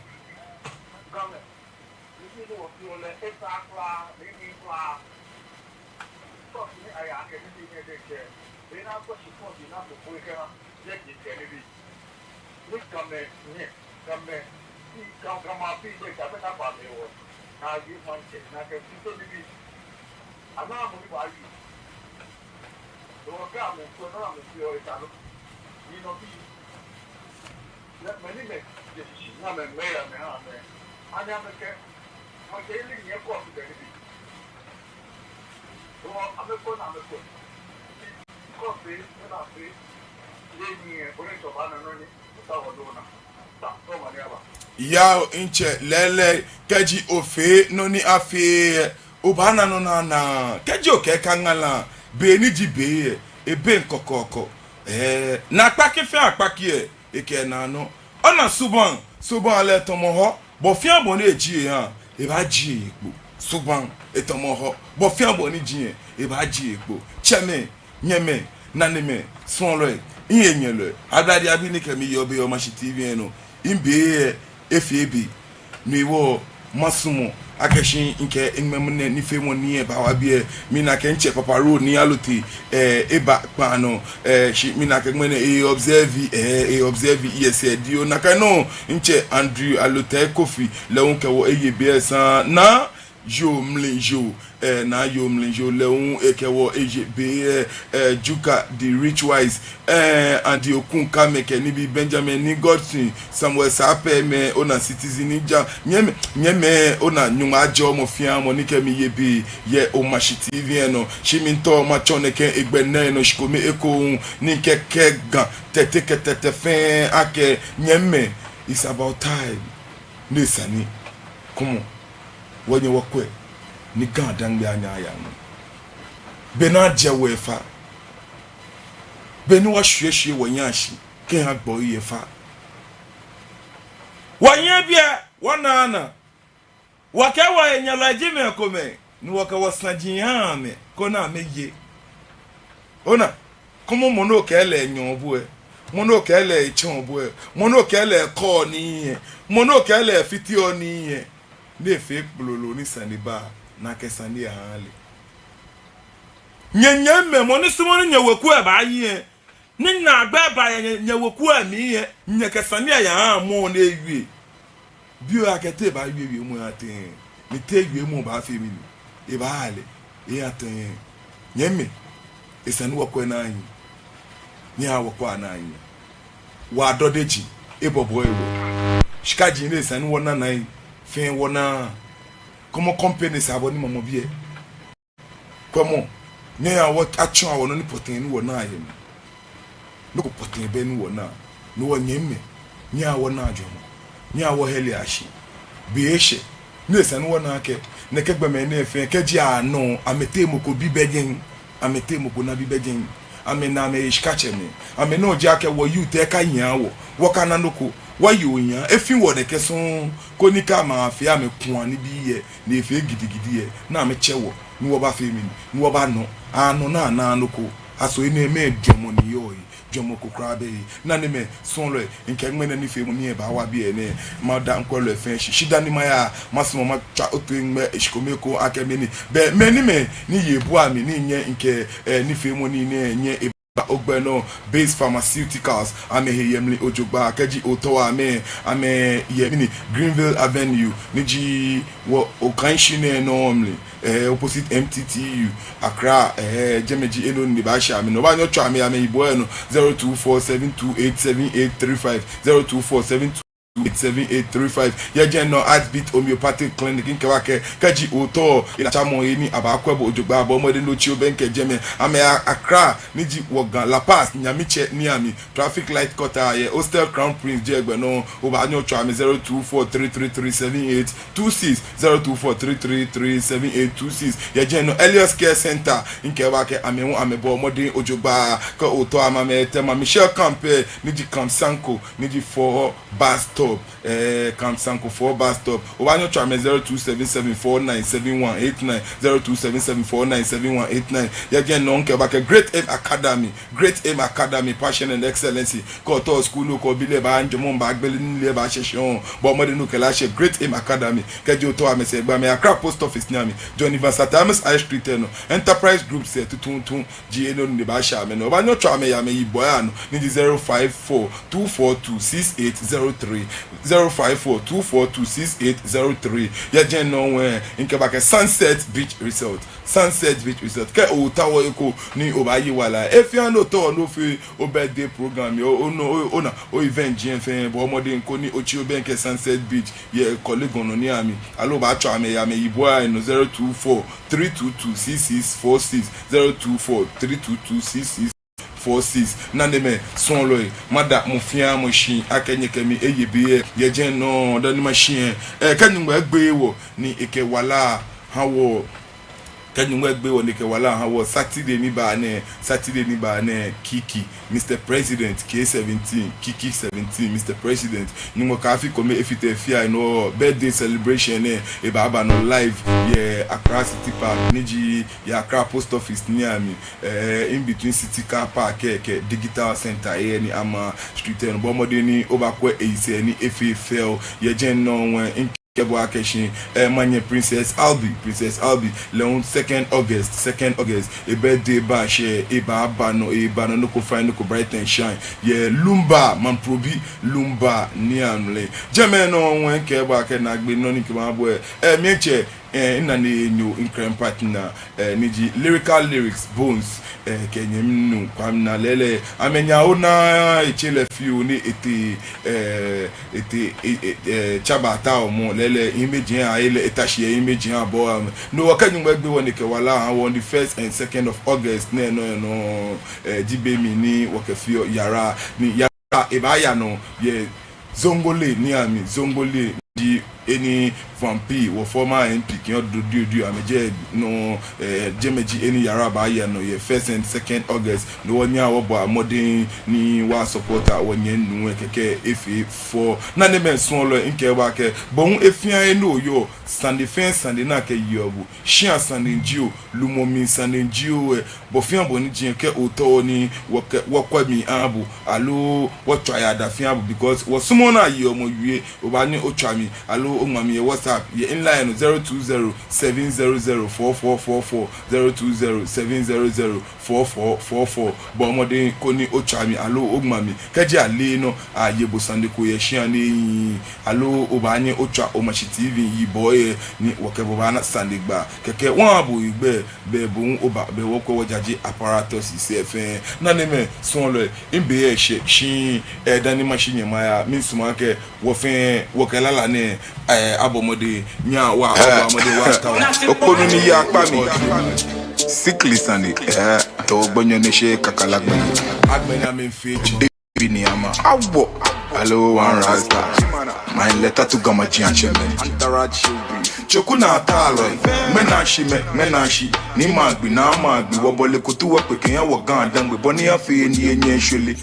Yao, ntsɛ, lɛɛlɛŋ, kɛji ofee nɔ ni afeee lɛ, obaana nɔ ni anaa. Kɛji okɛɛ kaŋala, be ni ji be lɛ, ebeŋ kɔkɔɔkɔ. Eh, naakpɛɛ akɛ fɛɛ akpɛɛ akɛ lɛ, ekɛnaa nɔ. Ona subaŋ, subaŋ lɛ tamɔ hɔ, bɔ fɛɛ bɔ ni eji eha, ebaajie ehe kpo. Subaŋ, etamɔ hɔ, bɔ fɛɛ bɔ ni eji lɛ, ebaajie ehe kpo. Tsɛmɛi, nyɛmɛi, nanemɛi, suɔlɔi, mihenyɛlɔi, ablade abii ni kɛ mi yɔɔ biɛ yɛ Omashi T V lɛ nɔ, mibe lɛ, efee be. No hewɔ masumɔ akɛ shi mikɛ ŋmɛnɛ nifeemɔ nɛɛ baawa biɛ. Mina akɛ ntsɛ Papa Road ni Allotey, eh, eba kpaa nɔ, eh, shi mina akɛ ŋmɛnɛ e-observe, eh, e-observe, yes, eh, dio nakai nɔŋŋ. Ntsɛ Andrew Allotey Kofi, lɛ hu kɛ wɔ eye be lɛ saŋŋ. Naa Yoo Mli Yoo, eh, Naa Yoo Mli Yoo, lɛ hu ekɛ wɔ eye be lɛ, eh, Juka the Rich Wise, eh, Andy Okun Kame kɛ nibii, Benjamin ni Godson, Samuel Sapɛmɛ, ona Citizen ni ja, nyɛmɛi, nyɛmɛi, ona Nyɔŋmɔ ajɔɔ mɔ fɛɛ mɔ ni kɛ mi ye be yɛ Omashi T V lɛ nɔ. Shi miitao matsɔ nɛkɛ hegbɛ nɛɛ nɔ shikome ekoŋŋ ni mikɛɛ Ga tɛtɛ kɛ tɛtɛ fɛɛ akɛ nyɛmɛi, it's about time. Ni esa ni, come on, wɔnyɛ wɔkwɛ ni GaDangme anyɛ aya nɔ. Be ni ajɛ wɔ efa. Be ni wɔshwieshwie wɔhiɛ ashi kɛha gbɔi efa. Wɔyɛ biɛ, wɔnaa naa. Wɔkɛɛ wɔhenyɛlɔi ji mɛi komɛi, ni wɔkɛ wɔsaji haa amɛ, koni amɛye. Ona, kɔmɔ mɔ ni okɛɛ lɛ enyɛɔ bo lɛ, mɔ ni okɛɛ lɛ etsɛɔ bo lɛ, mɔ ni okɛɛ lɛ ekɔɔ nii lɛ, mɔ ni okɛɛ lɛ efiteɔ nii lɛ, ni efee kplolo ni sane ba, ni akɛ sane lɛ ahaa lɛ. Nyɛ nyɛmimɛi, mɔ ni sumɔɔ ni nyɛweku lɛ baayi lɛ, ni naagba ba yɛ nyɛ, nyɛweku lɛ mli lɛ, nyɛkɛ sane lɛ yaha mɔ ni ewie. Biɔ akɛ te ebaawie wiemɔ lɛ tɛŋŋ, ni te wiemɔ baafee mɛni, ebaaha lɛ, eya tɛŋŋ. Nyɛmimɛi, esa ni wɔkwɛ naa nyiɛ. Nyɛhaa wɔkwɛa naa nyiɛ. Wɔdɔ deji, ebɔbɔ ewo. Shika ji ni esa ni wɔna naa lɛ, fɛɛ wɔna. Kɔmɔ companies abɔ ni mamɔ biɛ. Kwɛmɔ, nyɛhaa wɔ, atsɔɔ wɔ nɔ ni pɔtɛɛ ni wɔnaa yɛ mli. Nɔ ko pɔtɛɛ bɛ ni wɔnaa, ni wɔnyɛmimɛi, nyɛhaa wɔnaa jwɛŋmɔ, nyɛhaa wɔhɛlea shi. Be eshɛ, ni esa ni wɔna akɛ, nɛkɛ gbɔmɛi nɛɛ fɛɛ, kɛji anɔ, amɛteŋ mɔ ko bi bɛ jɛi, amɛteŋ mɔ ko nabi bɛ jɛi, amɛnaa amɛhe shikatsɛmɛi, amɛnɔ ji akɛ wɔ youth lɛ kanyia wɔ, wɔkana nɔ ko, wɔye onia, efi wɔ nɛkɛ sɔŋŋ, koni kɛ amɛfee amɛkua nibii lɛ, ni efee gidigidi lɛ, ni amɛtsɛ wɔ, ni wɔbafee mɛni, ni wɔbanɔ, anɔ ni ana nɔ ko, aso enɛɛmɛi jwɛŋmɔ ni yɔɔ he, jwɛŋmɔ ko kwraa bɛ he, nanemɛi, suɔlɔi, mikɛ ŋmɛnɛ nifeemɔ nɛɛ baawa biɛ nɛɛ, mada mikwɛlɔi fɛɛ shi, shi dani maya, masumɔ matswa otoi ŋmɛ, eshi kome ekoŋŋ akɛ mɛni, bɛ, mɛni mɛi, ni ye ebua mi, ni nyɛ, mikɛ, eh, nifeemɔ nii nɛɛ, nyɛ, e- Ba ogbɛ nɔ, Base Pharmaceuticals, amɛhe yɛ mli jogbaŋŋ, kɛji ootao amɛ, amɛyɛ mli Greenville Avenue, ni ji wɔ Okanshi nɛɛ nɔ mli, eh, opposite M T T U, Accra, eh, jɛmɛ ji he ni obaashɛ amɛ nɔ. Obaanyɛ otswa amɛ yɛ amɛyibɔ lɛ nɔ, zero two four seven two eight seven eight three five, zero two four seven two eight seven eight three five. Yɛ jɛmɛ nɔ Heartbeat Homeopathic Clinic, mikɛɛ bo akɛ, kɛji ootao helatsamɔhe ni abaakwɛ bo jogbaŋŋ, bɔɔ mɔdɛŋ ni otsi obɛŋkɛ jɛmɛ. Amɛyɛ Accra, ni ji wɔ Ga, La Paz, Nyamitsɛ, Niamey, traffic light quarter, yɛ Hostel Crown Prince jɛgbɛ nɔ. Obaanyɛ otswa amɛ zero two four three three three seven eight two six, zero two four three three three seven eight two six. Yɛ jɛmɛ nɔ Elios Care Center, mikɛɛ bo akɛ amɛ hu amɛbɔɔ mɔdɛŋ jogbaŋŋ. Kɛ ootao amɛ, amɛyɛ Tema Michel Camp, eh, ni ji Camp Sanko, ni ji four bus stop, eh, Camp Sanko four bus stop. Obaanyɛ otswa amɛ zero two seven seven four nine seven one eight nine, zero two seven seven four nine seven one eight nine. Yɛ jɛmɛ nɔ mikɛɛ bo akɛ Great Aim Academy, Great Aim Academy, passion and excellency. Kɛ ootao school lɛ, kɛ obi lɛ baanyɛ ejwɛŋmɔ baagbele ni lɛ baashɛ shi, bɔɔ mɔdɛŋ ni okɛ lɛ ashɛ Great Aim Academy. Kɛji ootao amɛ sɛɛ gba amɛ Accra Post Office ni amɛ, John Evans Atta Mills High Street lɛ nɔ, Enterprise Group sɛɛ tuuntu. Ji he ni obaashɛ amɛ nɔ. Obaanyɛ otswa amɛ yɛ amɛyibɔ lɛ nɔ, ni ji zero five four two four two six eight zero three, zero five four two four two six eight zero three. Yɛ jɛmɛ nɔ hu, mikɛɛ bo akɛ Sunset Beach Resort, Sunset Beach Resort. Kɛ ootao he ko ni obaaye wala, he fɛɛ he ni ootao ni ofee o birthday program, o, o, no, o, ona, o event ji he fɛɛ, bɔɔ mɔdɛŋ koni otsi obɛŋkɛ Sunset Beach yɛ Korle Gonno ni amɛ. Aloo obaatswa amɛ yɛ amɛyibɔ lɛ nɔ, zero two four three two two six six four six, zero two four three two two six six four six. Nanemɛi, suɔlɔi, mada mɔ fɛɛ mɔ shi akɛ nyɛkɛ mi eye be lɛ. Yɛ jɛmɛ nɔ dani mashi lɛ, eh, kɛ Nyɔŋmɔ egbeee wɔ ni ekɛ wala ha wɔ, kɛ Nyɔŋmɔ egbeee wɔ ni ekɛ wala ha wɔ, Saturday ni baa nɛɛ, Saturday ni baa nɛɛ, Kiki, Mister President, K seventeen, Kiki seventeen, Mister President, Nyɔŋmɔ kɛ afi kome efite efee enɔ, birthday celebration lɛ, ebaaba nɔ live yɛ Accra City Park, ni ji yɛ Accra Post Office ni amɛ, eh, in between City Car Park lɛ kɛ Digital Center lɛ, ni ama street lɛ nɔ. Bɔɔ mɔdɛŋ ni obakwɛ eyisɛɛ ni efee fɛo. Yɛ jɛmɛ nɔ hu, mikɛɛ bo akɛ shi, eh, maŋnyɛ Princess Albi, Princess Albi, lɛ hu second August, second August, e birthday baashɛ, ebaaba nɔ, ebaaba nɔ, nɔ ko fine, nɔ ko bright and shine. Yɛ Lumba, Mamprobi Lumba ni amɛ. Jɛmɛ nɔ hu, mikɛɛ bo akɛ naagbee nɔ ni mikɛbaaha bo lɛ, eh, miitsɛ, eh, minane nyo, mikrɛŋ partner, eh, ni ji Lyrical Lyrics Bones, eh, kɛ enyɛmi nuu Kwame Naa, lɛɛlɛŋ, amɛnyɛ ona etsɛ lɛ fioo ni etee, eh, etee, eh, eh, eh, tsaba ta omɔ, lɛɛlɛŋ, imagine a, ele eta shi yɛ imagine a bɔ amɛ. No hewɔ kɛ Nyɔŋmɔ egbeee wɔ ni ekɛ wala ha wɔ, on the first and second of August nɛɛ nɔ, nɔ, eh, ji be mli ni wɔkɛfeɔ yara, ni yara ebaaya nɔ yɛ Zongo Lane ni amɛ, Zongo Lane ji Eni Van P, wɔ former M P, kɛ ɔdo duoduo amɛjɛ nɔ, eh, jɛmɛ ji eni yara baaya nɔ yɛ first and second August. Ni wɔnyɛ wɔbɔ mɔdɛŋ ni wɔ support wɔnyɛmi nuu lɛ kɛkɛ efee fɛo. Nanemɛi suɔlɔi, mikɛɛ bo akɛ, bɔ hu he fɛɛ he ni oyɔɔ, sane fɛɛ sane ni akɛyeɔ bo, shia sane jio, lumɔ mli sane jio lɛ, bɔ fɛɛ bɔ ni ji lɛ, kɛ otao ni wɔkɛ, wɔkwɛ mli aha bo, aloo wɔtswa yɛ ada fɛɛ aha bo, because wɔsumɔɔɔ ni aye mɔ wie. Obaanyɛ otswa mi, aloo oŋma mi yɛ WhatsApp, yɛ mi-line lɛ nɔ, zero two zero seven zero zero four four four four, zero two zero seven zero zero four four four four. Bɔ mɔdɛŋ koni otswa mi, aloo oŋma mi. Kɛji ale nɔ, aye bo sane ko yɛ shia nɛɛ, aloo obaanyɛ otswa Omashi T V yibɔ lɛ, ni wɔkɛ bo baana sane gba. Kɛkɛ wɔha bo hegbɛ, bɛ bo hu oba, bɛ wɔkwɛ wɔjaje apparatus sɛɛ fɛɛ. Nanemɛi suɔlɔi, mibe yɛ shɛ, shi, eh, dani mashi nyɛ maya, miisumɔ akɛ wɔ fɛɛ wɔkɛ lala nɛɛ, eh, abɔ mɔdɛŋ, nyɛhaa wɔ, abɔ mɔdɛŋ wɔtao. Okponu ni yaa kpa mi. Sikli sane, eh, too gbonyo ni shi kakala gbɛ. Agbɛnɛ amɛmiifee tsɔ. Bi ni ama. Awo. Hello, one Rasta. My letter to Gamaji and Cheme. Choku na talo. Mɛni shi, mɛ, mɛni shi. Ni magbi na magbi. Wɔbɔle kutu wɔkpɛ kɛya wɔ Ga Dangme. Bɔ ni afee ni enɛ shwɛle.